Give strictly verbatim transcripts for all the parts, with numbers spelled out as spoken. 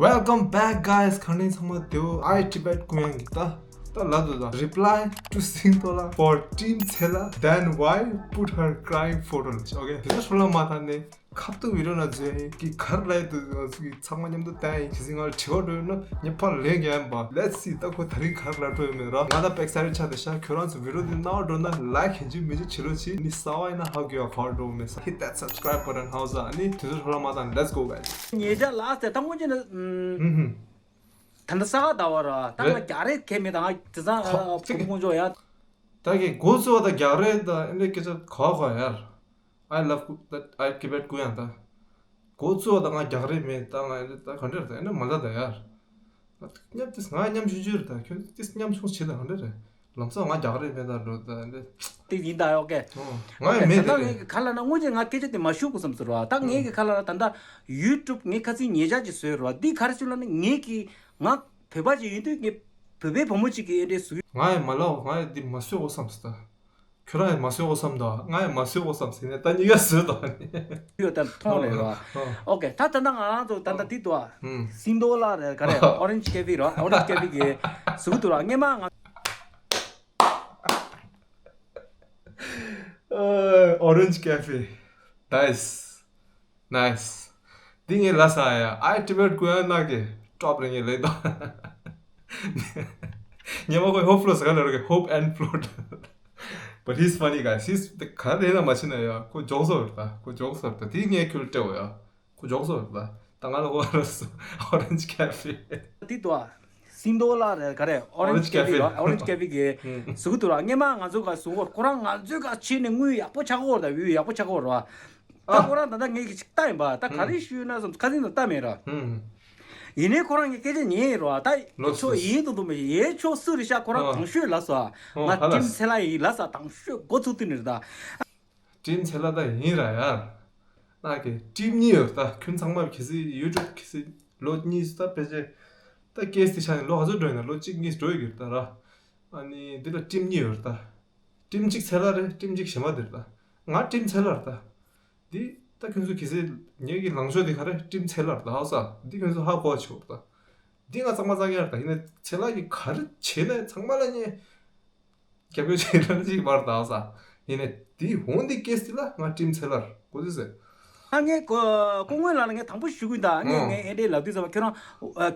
Welcome back, guys. གང་ཡིན་ཚང་མ་བདེ་པོ། I Tibet ཀུན་དབྱངས་ཀྱིས་ད་ད་ལབ་འདུག་ད། Reply to Singdola for Team Tsela, then why put her crying photo ལ། Okay, དེ་ཚོ་ཧྲོ་ལ་མ་ཐང་ནས་ཁབ་ཏུ་བི་རོ་ན་ཛོ་ཡིན་གྱི་གར་ལ་ཡི་དུ་ཚང་མ་མཉམ་དུ་བསྟན་ཡིན། ཁྱེད་ཚོ་ང་ལ་དྲི་བ་འགྲོ་ཡོད་ན་ངས་ཕར་ལན་རྒྱག་ཡིན་པ། Let's see ད་ཁོ་ད་རིང་གར་ལ་འགྲོ་ཡོད་མེད་ར། ང་ད་back side ཆ་དེ་ཤ། ཁྱོད་རང་ཚོ་བི་རོ་འདི་ནང་འགྲོ་ན་like ཡིན་གཅིག་མིན་གཅིག་བྱེད་རོགས་གྱིས། ནི་གསར་པ་ཡིན་ན་ཧ་གོ་ཡ་ཕར་འགྲོ་མེད་ས། Hit that subscribe button ཧའོ་ས། ཨ་ནི་དེ་ཚོ་ཧྲོ་ལ་མ་ཐང་། Let's go, guys. ཉེ་ཆར་ལ་ཟེར་ད་ངོ་ཅི་ན། ཧུམ་ཧུམ། ད་ལྟ་ས་ག་ཟླ་བ་ར། ད་རེད། ང་རྒྱག་རེས་གལ་མེད། ད་ང་དེ་ཚང་ཁ་ཨ་ཅིག་ཕུང་ཕུང་ཅོག་ཡ། ད་གི་འགོ་བཙུགས་པ་ད་རྒྱག་རེས་ད་ཨེ་འདྲས་སྐད་ཆ་གོ་གོ་ཡར། I love that I Tibet ཀུན་དབྱངས། ད་འགོ་བཙུགས་པ་ད་ང་རྒྱག་རེས་མེད། ད་ང་ཨེ་འདྲས་ད་ག་འདྲས་ད་ཨེ་འདྲས་མ་ལ་ད་ཡར། མཉམ་དེ་ང་མཉམ་ཆུང་ཆུང་རེད། ད་ཁྱོད་དེ་མཉམ་ཆུང་བྱེད་ད་ག་འདྲས་རེད། ལམ་སང་ང་རྒྱག་རེས་མེད་ད་འགྲོ་ད་ཨེ་འདྲས། དེ་ཡིན་ད། ཨོ་ཀེ། ང་ཡང་མེད་ད། ད་ལྟ་དེ་ངས་ག་ལ་ན་དངོས་གནས་ང་སྐད་ཆ་དེ་མ་ཞུ་དགོས་བསམ་ཟེར་བ། ད་ངས་གི་ག་ལ་ན་ད་ལྟ་YouTube ངས་ཁ་སང་ཉེ་ཆར་གྱི་བཟོས་ར། འདི་ག་རེ་ཞུ་ལ་ན་ངས་གི་ང་བོད་པ་ཅིག་ཡིན་དུས་ངས་བོད་པའི་བུ་མོ་ཅིག་གི་ཨེ་འདྲས་བཟོས། ང་ཡང་མ་ལབ། ང་ཡང་འདི་མ་བཟོས་དགོས་བསམ་ཟེར་ད། ཁྱོད་རང་ཡང་མ་བཟོས་དགོས་བསམ་ད། ང་ཡང་མ་བཟོས་དགོས་བསམ་ཟེར་ནས་ད་གཉིས་ཀ་བཟོས་ད། ཡོད་ད་མཐོང་རེད་བ། ཨོ་ཀེ། ད་ད་ལྟ་ང་རང་ཚོ་ད་ལྟ་འདི་འདུག་ཨ། ཧུམ། སིན་དོ་ལ་རེད་ག་རེ། Orange Cafe ར། Orange Cafe གི་ཟུག་འདུག་ར། སྔས་མ་ང་Orange Cafe. Nice. Nice. འདི་ངས་ལབ་ས་ཡ། I Tibet ཀུན་དབྱངས་ནག་གི་top རེད། ངས་ལབ་ད། ཉི་མ་ཁོས་hope float ཟེར་ག་ལ་རོགས་ཀྱི་hope and float. But he's funny, guys. He's ག་རེ་ན་མ་ཕྱིན་ན་ཡ་ཁོ་ཇོག་སོ་རེད་ད། ཁོ་ཇོག་སོ་རེད་ད། དེ་ངས་ཁྱོད་ལ་སྤྲད་འོ་ཡ། ཁོ་ཇོག་སོ་རེད་ད། ད་ང་ལ་ཁོ་Orange Cafe. འདི་འདུག་ཨ། སིན་དོ་ལ་རེད་ག་རེ། Orange Orange Cafe Cafe ར། Orange Cafe གི་ཧུམ། ཟུག་འདུག་ར། སྔས་མ་ང་ཚོ་ག་ཟུག་གོ་ཁོ་རང་ང་ཚོའི་ག་ཕྱིན་ནས་དངུལ་ཡག་པོ་ཆགས་ཀྱི་ཡོད་རེད་ད། view ཡག་པོ་ཆགས་ཀྱི་ཡོད་རེད་བ། ད་ཨ། ཁོ་རང་ད་ལྟ་ངས་གི་ཅིག་ལྟ་ཡིན་པ། ད་ག་རེ་ཞུས་ན་བསམ། ཁ་སང་ད་ལྟ་མེད་ར། ཧུམ། ཡིན་ནའི་ཁོ་རང་གི་སྐད་ཆ་ཉན་ཡིན་ར་བ། ད་ལོས་ཁྱོད་ལོས། ཡིན་དུ་དུ་མི་ཡེ་ཁྱོད་སུ་རེད་ཤག་ཁོ་རང་ཨ། གང་ཤོད་ལ་ས། ཨོ་ང་ཧ་ལ། ཊིམ་ཚེ་ལ་ཡིན་ལ་ས། གང་ཤོད་འགོ་ཚུགས་དུས་ནས་རེད་ད། ཊིམ་ཚེ་ལ་ད་ཡིན་ར་ཡར། ནག་གི་ཊིམ་གཉིས་ཡོད་ད། ཁྱོད་ཚང་མ་གལ་སྲིད་YouTube གལ་སྲིད་ལོ་གཉིས་ད་ཕལ་ཆེར་ད་ཀེས་དེ་ཆ་ནས་ལོ་ག་ཚོད་འགྲོ་ཡིན་ན། ལོ་གཅིག་གཉིས་འགྲོ་ཡི་གི་ད་ར། ཨ་ནི་འདི་ལ་ཊིམ་གཉིས་ཡོད་ད། ཊིམ་གཅིག་ཚེ་ལ་རེད། ཊིམ་གཅིག་གཞན་པ་དེ་རེད་ད། ང་ཊིམ་ཚེ་ལ་རེད་ད། འདི་ད་ཁྱོད་ཚོ་གལ་སྲིད་ངེད་ཀྱི་ལངས་ཕྱོགས་དེ་ག་རེ། ཊིམ་ཚེ་ལ་རེད་ད། ཧ་ས་འདི་ཁྱོད་ཚོ་ཧ་གོ་ཆོག་ད། འདི་ང་གཙང་མ་གཙང་རྐྱང་རེད་ད། ཡིན་ན་ཚེ་ལ་གི་ག་རེ་བྱས་ན་ཚང་མ་ལ་ཉེ། རྒྱབ་སྐྱོར་བྱེད་ལ་ཅིག་མར་དང་ས། ཡིན་ནས་དེའི་འོང་འདི་ཀེས་དེ་ལ་ང་ཊིམ་ཚེ་ལར་གོ་ཚོད་ཟེར། ཨ་ངས་ཀོ་ཀོ་ངོས་ལ་ངས་དང་པོ་ཞུ་གི་ཡིན་ད། ངས་ངས་ཨེ་འདྲས་ལབ་དུས་ཙམ་པ་ཁྱོད་རང་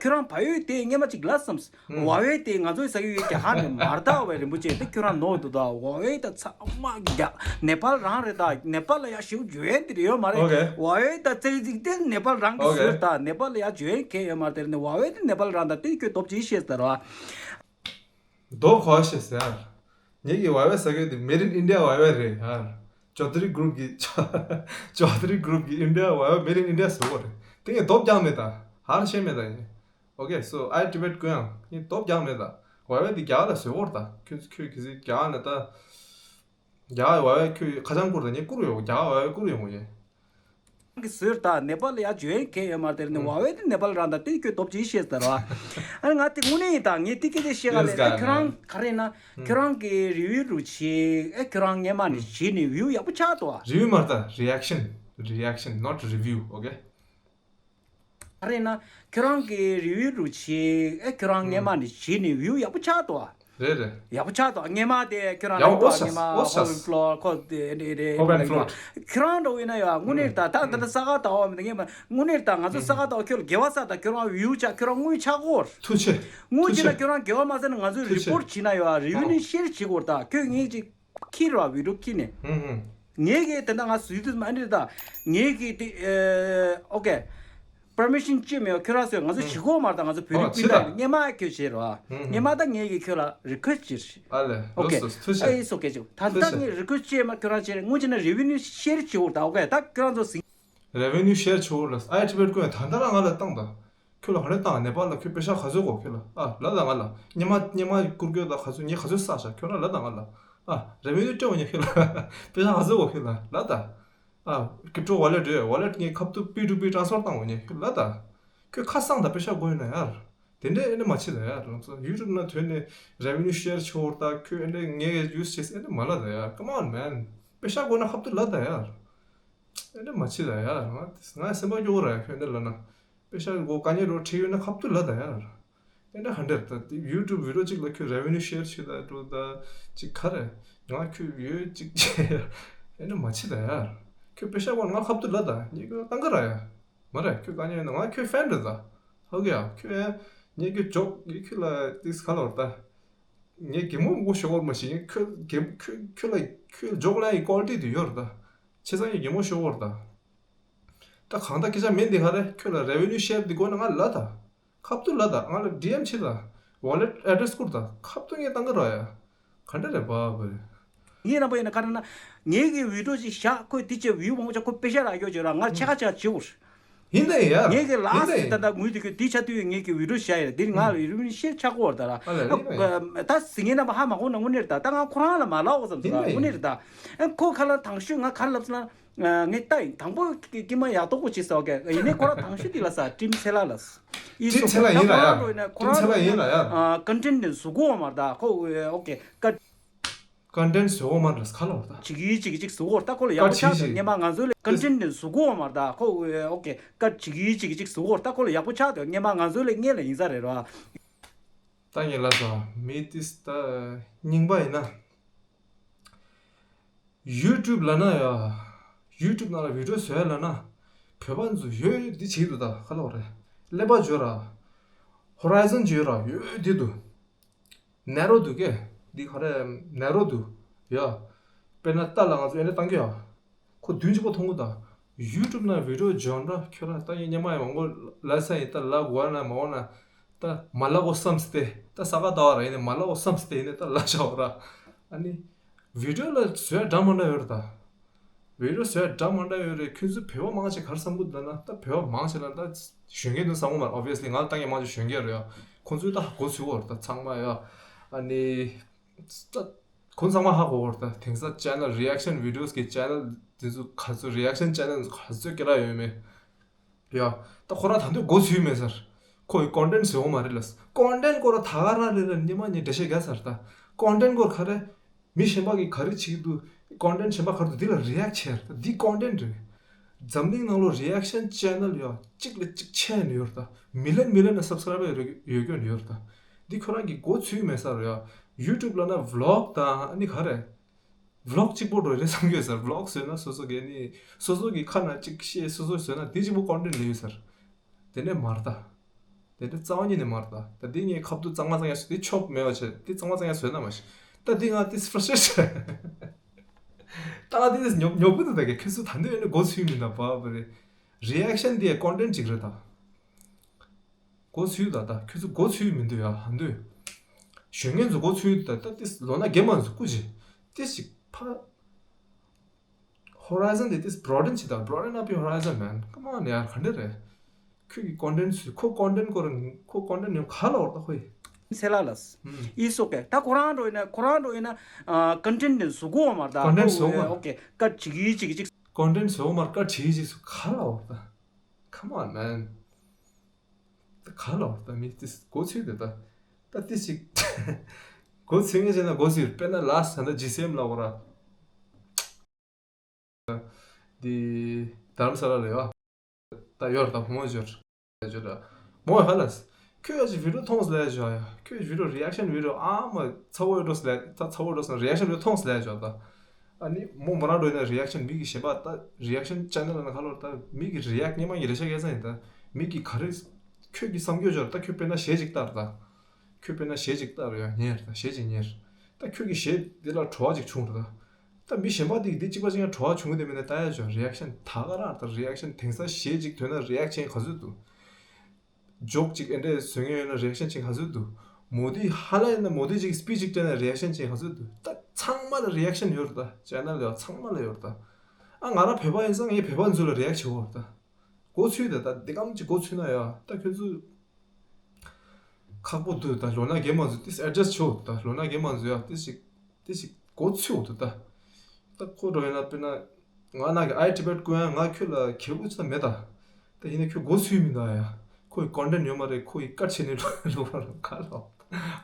ཁྱོད་རང་བལ་ཡུལ་དེ་སྔས་མ་ཅིག་ལབ་བསམ། བལ་ཡུལ་དེ་ང་ཚོའི་ས་ཡུལ་རྒྱ་གར་ནས་མར་ད་བའི་རིན་པོ་ཆེ་དེ་ཁྱོད་རང་ནོར་འདུག་ད། བལ་ཡུལ་ད་ཚང་མ་རྒྱ་ནེ་པཱལ་རང་རེད་ད། ནེ་པཱལ་ལ་ཡ་ཞིག་འཇོན་དེ་ཡོད་མ་རེད། ཨོ་ཀེ། བལ་ཡུལ་ད་ཙེ་ཙིག་དེ་ནེ་པཱལ་རང་གི་ཨོ་ཀེ། ཟུར་ད། ནེ་པཱལ་ལ་ཡ་འཇོན་གལ་ཡོད་མ་རེད། དེ་ནས་བལ་ཡུལ་དེ་ནེ་པཱལ་རང་ད། དེ་ཁྱོད་སྟོབས་ཆེ་ཤེས་ཟེར་བ། རྡོ་གོ་ཤེས་ཟེར། ངེད་ཀྱི་བ་བའི་ཟ་གི་དེ་Made in India བ་བའི་རེད་ཡ། ཅོ་དྷ་རི་གུ་རུབ་ཀྱི་ཅོ་དྷ་རི་གུ་རུབ་ཀྱི་ཨིན་ཌི་ཡ་བ་བའི་Made in India ཟེར་གོ་རེད། དེ་ངས་རྡོ་རྒྱག་མེད་ད། ཧར་ཤེས་མེད་ད་ཡིན། ཨོ་ཀེ། སོ་I Tibet ཀུན་དབྱངས་ངས་རྡོ་རྒྱག་མེད་ད། བ་བའི་དེ་རྒྱ་གར་ལ་ཟེར་གོ་རེད་ད། ཁྱོད་ཁྱོད་གི་སི་རྒྱ་གར་ནས་ད། རྒྱ་གར་བ་བའི་ཁྱོད་ཁ་བྱང་བསྐུར་ད། ངས་བསྐུར་ཡོང་། རྒྱ་གར་བ་བའི་བསྐུར་ཡོང་གོ་ཡིན། གི་ཟེར་ད། ནེ་པཱལ་ལ་ཡ་འཇོན་གལ་ཡོད་མ་རེད། དེ་ནི་ཝ་ཝེ་དེ་ནེ་པཱལ་རང་ད། དེ་ཁྱོད་སྟོབས་ཆེ་ཤེས་ཟེར་བ། ཨ་ནི་ང་དེ་དངོས་གནས་ཡིན་ད། ངས་དེ་སྐད་ཆ་བཤད་ག་ལས། ཨ་ཁྱོད་རང་ག་རེ་ན་ཁྱོད་རང་གི་རི་ཝིའུ་རུ་བྱེད། ཨ་ཁྱོད་རང་སྔས་མ་ནས་བྱེད་ནས་བིའུ་ཡག་པོ་ཆགས་འདུག་ཨ། རི་ཝིའུ་མ་རེད་ད། Reaction. Reaction, not review, okay? ག་རེ་ན་ཁྱོད་རང་གི་རི་ཝིའུ་རུ་བྱེད། ཨ་ཁྱོད་རང་སྔས་མ་ནས་བྱེད་ནས་བིའུ་ཡག་པོ་ཆགས་འདུག་ཨ། རེད་རེད། ཡག་པོ་ཆགས་འདུག་སྔས་མ་དེ་ཁྱོད་རང་ཡག་པོ་ཆགས། སྔས་མ་ཧོབ་ཨེན་ཕློར་ཁོ་དེ་དེ་དེ་ཧོབ་ཨེན་ཕློར། ཁྱོད་རང་འདྲ་བོ་ཡིན་ན་ཡ་དངོས་གནས་ད་ད་ད་ད་ས་ག་ཟླ་བ་མི་འདུག་སྔས་མ་དངོས་གནས་ད་ང་ཚོ་ས་ག་ཟླ་བ་ཁྱོད་ལ་དགེ་བ་བསགས་ད། ཁྱོད་རང་བིའུ་ཆགས། ཁྱོད་རང་དངུལ་ཆགས་གོ། ཐུགས་ཆེ། དངུལ་ཐུགས་ཆེ་ན་ཆེ། ཁྱོད་རང་དགེ་བ་མ་བསགས་ན་ང་ཚོས་ཐུགས་ཆེ། རི་པོར་ཊི་བྱེད་ན་ཡ་རེ་ཝི་ནིའུ་ཨོ། ཤེར་བྱེད་གོ་ད། ཁྱོད་ངས་ཅིག་ཁྱེར་བ་བི་ཌིའོ་ཁྱེར་ནས། ཧུམ་ཧུམ། ངས་གི་དེ་འདྲ་ང་བཟོས་དུས་མ་འདྲི་ད། ངས་གི་དེ་ཨོ་ཀེ། པར་མི་ཤན་ཅི་མེད་ཁྱོད་རང་བཟོས། ང་ཚོ་ཧུམ། བྱེད་གོ་མ་རེད་ད། ང་ཚོ་བོད་ཨོ་རིགས་སྤུན་ཟླ་ཡིན། སྔས་མ་ཁྱོད་བྱེད་རོགས། ཧུམ་ཧུམ། སྔས་མ་ད་ངས་གི་ཁྱོད་ལ་རི་ཁུ་ཝེ་སི་ཊི་བྱེད་རེད། ཨ་ལས། ཨོ་ཀེ། ལོས་སོ། ཐུགས་རྗེ་ཆེ། ཨེ་ཨིས་ཨོ་ཀེ་ཅིག་ད་ཐུགས་ལྟ་རྗེ་ཆེ། ངས་རི་ཁུ་ཝེ་སི་ཊི་བྱེད་མ་ཁྱོད་རང་བྱེད་རེད། དངོས་བྱས་ན་རེ་ཝི་ནིའུ་ཤེར་བྱེད་དགོས་རེད་ད། ཨོ་ཀེ། ད་ཁྱོད་རང་ཚོ་ཟིང་། རེ་ཝི་ནིའུ་ཤེར་བྱེད་དགོས་རེད། ཨའི་ཊི་བེཊ་ཀུན་ད་ལྟ་རང་ང་ལ་བཏང་ད། ཁྱོད་ལ་ག་རེ་བཏང་། ནེ་པཱལ་ལ་ཁྱོད་པེ་ཤ་ག་ཚོད་དགོས་ཁྱོད་ལ། ཨ་ལབ་ད་ང་ལ། སྔོན་མ་སྔོན་མ་བསྐུར་སྐྱོད་ད་ག་ཚོད་ངས་ག་ཚོད་བསགས་ཤག་ཁྱོད་རང་ལབ་ད་ང་ལ། ཨ་རེ་ཝི་ནིའུ་སྤྲད་འོང་ཉེ་ཁྱོད་ལ། པེ་ཤ་ག་ཚོད་དགོས་ཁྱོད་ལ་ལབ་ད། ཨ་ཀིབ་ཊོ་ཝོ་ལེཊ་རེད། ཝོ་ལེཊ་ངས་ཁ་ཐུག་པི་ཊུ་པི་ཊྲན་སི་ཕར་བཏང་འོང་ཉེ་ཁྱོད་ལབ་ད། ཁྱོད་ཁ་གསང་ད། པེ་ཤ་དགོས་ཡོད་ན་ཡར། དེ་འདྲས་ཨེ་ནས་མ་བྱེད་ད་ཡར། ལམ་སང་ཡུ་ཊུབ་ནང་ཐོན་ནས་རེ་ཝི་ནིའུ་ཤེར་བྱེད་འོང་ད། ཁྱོད་ཨེ་འདྲས་ངས་ཡུ་སི་བྱེད་ཟེར་ཨེ་འདྲས་མ་ལབ་ད་ཡར། Come on man. པེ་ཤ་དགོས་ན་ཁ་ཐུག་ལབ་ད་ཡར། ཨེ་འདྲས་མ་བྱེད་ད་ཡར། ང་ང་སེམས་པ་སྐྱོ་བོ་ར་ཡ། ཁྱོད་ཨེ་འདྲས་ལབ་ན། པེ་ཤག་གི་སྒོ་དཀའ་ངལ་རོ་ཁྲིད་ཡོད་ན་ཁ་ཐུག་ལབ་ད་ཡ། དེ་འདྲ་ག་འདྲ་ད་དེ་YouTube video གཅིག་ལ་ཁྱོད་revenue share བྱེད་ད་འགྲོ་ད་གཅིག་ག་རེ། ང་ཁྱོད་ཡོད་གཅིག་ཨེ་འདྲ་མ་བྱེད་ད་ཡ། ཁྱོད་པེ་ཤག་གོ་ང་ཁ་ཐུག་ལབ་ད་ངས་ཁྱོད་བཏང་གི་ར་ཡ། མ་རེད་ཁྱོད་དཀའ་ངལ་ཡོད་ན་ང་ཁྱོད་fan རེད་ད། ཧོ་གི་ཡ་ཁྱོད་ངས་ཁྱོད་འཇོག་ངས་ཁྱོད་ལ་ཏིས་ག་ལ་བར་ད། ངས་གད་མོ་མགོ་ཤོར་བར་མ་ཤེས་ངས་ཁྱོད་གད་ཁྱོད་ཁྱོད་ལ་ཁྱོད་འཇོག་ལ་ཡི་quality དེ་ཡོད་རེད་ད། བྱས་ཙང་ངས་གད་མོ་ཤོར་བར་ད། ད་གང་ལྟར་སྐད་ཆ་མིན་འདི་ག་རེ་ཁྱོད་ལ་revenue share འདི་དགོས་ན་ང་ལབ་ད། ཁ་ཐུག་ལབ་ད་ང་ལ་ཌི་ཨེམ་བྱེད་ད། wallet address བསྐུར་ད་ཁ་ཐུག་ངས་བཏང་གི་ར་ཡ། ག་འདྲ་རེད་བ་བ་རེད། ངས་རྣམ་པ་ཡིན་ན་ག་རེ་ན་ངའི་གི་video ཅིག་བཞག་ཁོས་འདི་ཅེ་view མང་པོ་ཆགས་ཁོས་པེ་ཤག་རག་ཡོད་ཅེ་ར་ང་ཆེ་ཁ་ཆེ་བྱེད་འུར། ཡིན་ད་ཡ། ངས་གི་ལ་ཡིན་ད་སི་ཡ། ད་ད་ངུས་དུས་ཀྱི་འདི་ཆ་དུས་ངས་གི་video བཞག་ཡ་འདིར་ང་ལ་revenue share ཆགས་ཀོ་བར་ད་ར། ཨ་ལ་ཡིན་ད་ཡ། ད་སི་ངའི་རྣམ་པ་ཧ་མ་གོ་ན་དངོས་གནས་རེད་ད་ད་ང་ཁོ་རང་ལ་མ་ལབ་འོ་བསམ་ཡིན་ད་ད་ཡ། དངོས་གནས་རེད་ད། ཁོ་ཁ་ལ་དང་ཤོས་ང་ག་རེ་ལབ་སོང་ན། ངས་ལྟ་ཡིན་དང་པོ་ཀི་ཀི་མ་ཡག་ཏོག་པོ་བྱེད་ཟེར་བ་ཀྱི་ཡིན་ནའི་ཁོ་རང་དང་ཤོས་དེ་ལ་ས་ཀྲིམ་ཚེ་ལ་ལ་ས། ཡིན་སོ་ཀྲིམ་ཚེ་ལ་ཡིན་ལ་ཡ། ཁོ་རང་ཀྲིམ་ཚེ་ལ་ཡིན་ལ་ཡ། ཀོན་ཊེན་ཊི་ནས་བཟོ་གོ་མ་རེད་ད་ཁོ་ཨོ་ཀེ་ཀ་ཀོན་ཊེན་ཊི་བཟོ་གོ་མ་རེད་ལ་ཁ་ལོ་རེད་ད། ཅིག་ཡིན་ཅིག་ཅིག་བཟོ་གོ་རེད་ད་ཁོ་ལ་ཡག་པོ་ཆགས་ཀྲིམ་ད་ངས་མ་ང་ཚོ་ལ་ཀོན་ཊེན་ཊི་ནས་བཟོ་གོ་མ་རེད་ད་ཁོ་ཨོ་ཀེ་ཀ་ཅིག་ཡིན་ཅིག་ཅིག་བཟོ་གོ་རེད་ད་ཁོ་ལ་ཡག་པོ་ཆགས་ད་ངས་མ་ང་ཚོ་ལ་ངས་ལ་ཡིན་ས་རེད་ར། ད་ངས་ལ་ས་མི་ཏིས་ད་རྙིང་པ་ཡིན་ན། YouTube ལབ་ན་ཡ། YouTube ནང་ལ་video བཟོ་ཡ་ལབ་ན། བོད་པ་ཚོ་ཡོད་འདི་བྱེད་འདུག་ད་ཁ་ལོ་རེད། ཀླད་པ་འཇོ་ར། Horizon འཇོ་ར་ཡོད་འདི་འདུག Narrow འདུག་གས། འདི་ག་རེ་narrow འདུག་ཡ། དཔེར་ན་རྟ་ལ་ང་ཚོ་ཨེ་འདྲ་བཏང་གི་ཡ། ཁོ་མདུན་གཅིག་པོ་མཐོང་གི་ད། YouTube ནང་video འཇོ་འདྲ་ཁྱོད་ར་ད་ཡིན་སྙམ་མ་ཡ་མང་པོ་ལབ་ས་ཡིན་ད་ལབ་དགོས་ན་མ་འོ་ན། ད་མ་ལབ་གོ་བསམ་སྟེ་ད་ས་ག་ཟླ་བ་ར་ཡིན་ནས་མ་ལབ་གོ་བསམ་སྟེ་ཡིན་ནས་ད་ལབ་བྱ་བ་ར། ཨ་ནི། video ལ་བཟོས་འདྲ་མ་འདྲ་ཡོད་རེད་ད། video བཟོས་འདྲ་མ་འདྲ་ཡོད་རེད་ཁྱོད་ཚོ་བོད་པ་མང་ཆེ་ག་རེ་བསམ་གི་འདུག་ན་ད་བོད་པ་མང་ཆེ་ལ་ད་གཞོན་སྐྱེས་འདུག་བསམ་གི་མ་རེད། obviously ང་ལ་ལྟ་མཁན་མང་ཆེ་གཞོན་སྐྱེས་རེད་ཡ། ཁོང་ཚོས་ད་གོ་ཚུལ་བོར་ད་ཚང་མ་ཡ། ཨ་ནི། ད་ཁོང་ཚང་མ་ཧ་གོ་བོར་ད་དེང་སང་channel reaction videos གི་channel དེ་ཚོ་ག་ཚོད་reaction channel ག་ཚོད་སྐད་གྲགས་ཡོད་མེད། ཡ། ད་ཁོ་རང་ད་དུང་མགོ་ཚོས་མེད་ཟེར། ཁོ་ཡི་content བཟོ་གི་མ་རེད་ལ། content སྐོར་ད་ག་རང་རེད་ལ་ཉི་མ་ཉི་འགྲེལ་བཤད་རྒྱག་ཟེར་ད། content སྐོར་ག་རེ། མི་གཞན་པ་གིས་ག་རེ་བྱེད་ཀྱི་འདུག content གཞན་པ་ག་རེ་འདུག་འདི་ལ་react བྱས་རེད་ད་འདི་content རེད། འཛམ་གླིང་ནང་ལོ་reaction channel ཡ་གཅིག་ལས་གཅིག་ཆེ་ནས་ཡོད་རེད་ད། million million ནས་subscriber ཡོད་ཡོད་སྐྱོན་ཡོད་རེད་ད། འདི་ཁོ་རང་གི་མགོ་ཚོས་མེད་ས་རེད་ཡ། YouTube ལ་ན་vlog དང་ཨ་ནི་ག་རེ། vlog གཅིག་པོ་འགྲོ་རེད་བསམ་གྱི་ཡོད་ཟེར། vlog བཟོས་ན་སོ་སོ་གི་ནི་སོ་སོ་གི་ཁ་ན་གཅིག་བཤད་སོ་སོ་བཟོས་ན་དེ་གཅིག་པོ་content ལས་ཡོད་ཟེར། དེ་ནས་མར་ལྟ། དེ་འདྲ་རྩ་བ་ཉིད་ནས་མར་ལྟ། ད་དེ་ངས་ཁ་བསྡུ་གཙང་མ་གཙང་ཡ་བཟོས་དེ་ཆོག་མེད་པ་བྱས་དེ་གཙང་མ་གཙང་ཡ་བཟོས་ན་མ་ཤི། ད་དེ་ང་དེ་frustrate ད་ང་དེ་ཉོབ་ཉོབ་གི་འདུག་ད་ག་ཁྱོད་ཚོ་ད་འདོད་ཡོད་ན་མགོ་ཚོས་མིན་ད་བ་བ་རེད། reaction དེ་content གཅིག་རེད་ད། མགོ་ཚོས་ད་ད་ཁྱོད་ཚོ་མགོ་ཚོས་མི་འདུག་ཡ་ཧ་འདོད། གཞོན་སྐྱེས་ཚོ་མགོ་ཚོས་ད་ད་ཏིས་ལོ་ན་རྒན་མ་ཚོ་སྐུ་མཁྱེན། ཏིས་ཞིག་ཕ། Horizon དེ་ཏིས་broaden བྱེད་ད་broaden up your horizon man come on ཡ་ག་འདྲ་རེད། ཁྱོད་ཀྱི་content ཚོས་ཁོ་content སྐོར་ཁོ་content ནི་ག་ལ་བར་ད་ཁོ་ཡི། ཚེ་ལ་ལ་ས། ཨུམ། ཨི་སོ་ཀེ་ད་ཁོ་རང་འགྲོ་ཡིན་ན་ཁོ་རང་འགྲོ་ཡིན་ན་ཨ་content ནི་བཟོ་གོ་མ་ད་content བཟོ་མ་ཨོ་ཀེ་ཀ་ཅིག་ཡི་ཅིག་ཅིག content བཟོ་མ་ཀ་ཅིག་ཡི་ཅིག་སུ་ག་ལ་བར་ད། Come on man. ད་ག་ལ་བར་ད་མི་ཏིས་མགོ་ཚོས་དེ་ད། ད་ཏིས་ཅིག་མགོ་ཚོས་ངེས་བྱས་ན་མགོ་ཚོས་དཔེར་ན་ལ་ས་ད་ཇི་སི་ཨེམ་ལ་བར་ད། འདི་རྡ་རམ་ས་ལ་ལ་ཡོད། ད་ཡོད་ར་ད་བུ་མོ་ཇོར་ཇོར་ར། མོ་ཧ་ལ་ས། ཁྱོད་ཀྱི་video མཐོང་སླེབས་བྱ་ཡ། ཁྱོད་video reaction video ཨ་མ་ཚ་བོ་འགྲོ་སླེབས་ད་ཚ་བོ་འགྲོ་སོང་reaction video མཐོང་སླེབས་བྱ་ད། ཨ་ནི་མོ་མོ་རང་འགྲོ་ཡིན་ན་reaction མི་གི་གཞན་པ་ད་reaction channel ན་ཁ་ལོར་ད་མི་གི་react ཉི་མ་ཡི་རེ་ཆ་གས་ས་ཡིན་ད། མི་གི་ག་རེ་ཁྱོད་ཀྱི་བསམ་རྒྱུ་ཇོར་ད་ཁྱོད་དཔེར་ན་གཞས་ཅིག་ལྟར་ད། ཁྱོད་དཔེར་ན་གཞས་ཅིག་ལྟར་ཡ་ཉེར་ད་གཞས་ཅིག་ཉེར། ད་ཁྱོད་ཀྱི་གཞས་འདི་ལ་བྲོ་བ་ཅིག་བྱུང་ར་ད། ད་མི་གཞན་པ་འདི་འདི་གཅིག་པ་གཅིག་ཡང་བྲོ་བ་བྱུང་སྟེ་མིན་ན་ལྟ་ཡ་ཅོ་reaction ད་ག་རང་ད་reaction དེང་སང་གཞས་གཅིག་ཐོན་ན་reaction ག་ཚོད་འདུག joke གཅིག་ཨེ་འདྲས་བཟོ་མཁན་ཡོད་ན་reaction ཅིག་ག་ཚོད་འདུག་མོ་དི་ཧ་ལ་ཡིན་ན་མོ་དི་ཅིག་speech ཅིག་སྤྲད་ན་reaction ཅིག་ག་ཚོད་འདུག་ད་ཚང་མ་ལ་reaction ཡོད་རེད་ད་channel ཡོད་ཚང་མ་ལ་ཡོད་རེད་ད། ཨ་ང་རང་བོད་པ་ཡིན་ཙང་ངས་བོད་པ་ཚོ་ལ་react བྱེད་འོ་རེད་ད། མགོ་ཚོས་ད་ད་འདི་གམ་གཅིག་མགོ་ཚོས་ན་ཡ་ད་ཁྱོད་ཚོ། ཁག་པོ་འདུག་ད་ལོ་ན་རྒན་མ་ཚོས་ཏིས་address ཆོག་ད་ལོ་ན་རྒན་མ་ཚོས་ཡ་ཏིས་ཞིག་ཏིས་ཞིག་གོ་ཚུགས་འདུག་ད། ད་ཁོ་འགྲོ་ཡིན་ན་དཔེར་ན་ང་ན་གི་I Tibet ཀུན་ཡང་ང་ཁྱོད་ལ་ཁེ་བོ་ཅི་ད་མེད་ད། ད་ཡིན་ན་ཁྱོད་གོ་ཚུགས་མི་འདུག་ཡ། ཁོ་ཡི་content ཡོད་མ་རེད་ཁོ་ཡི་ཀར་ཆེ་ནས་ལོ་ལོ་བ་ལ་ཁ་ལོ།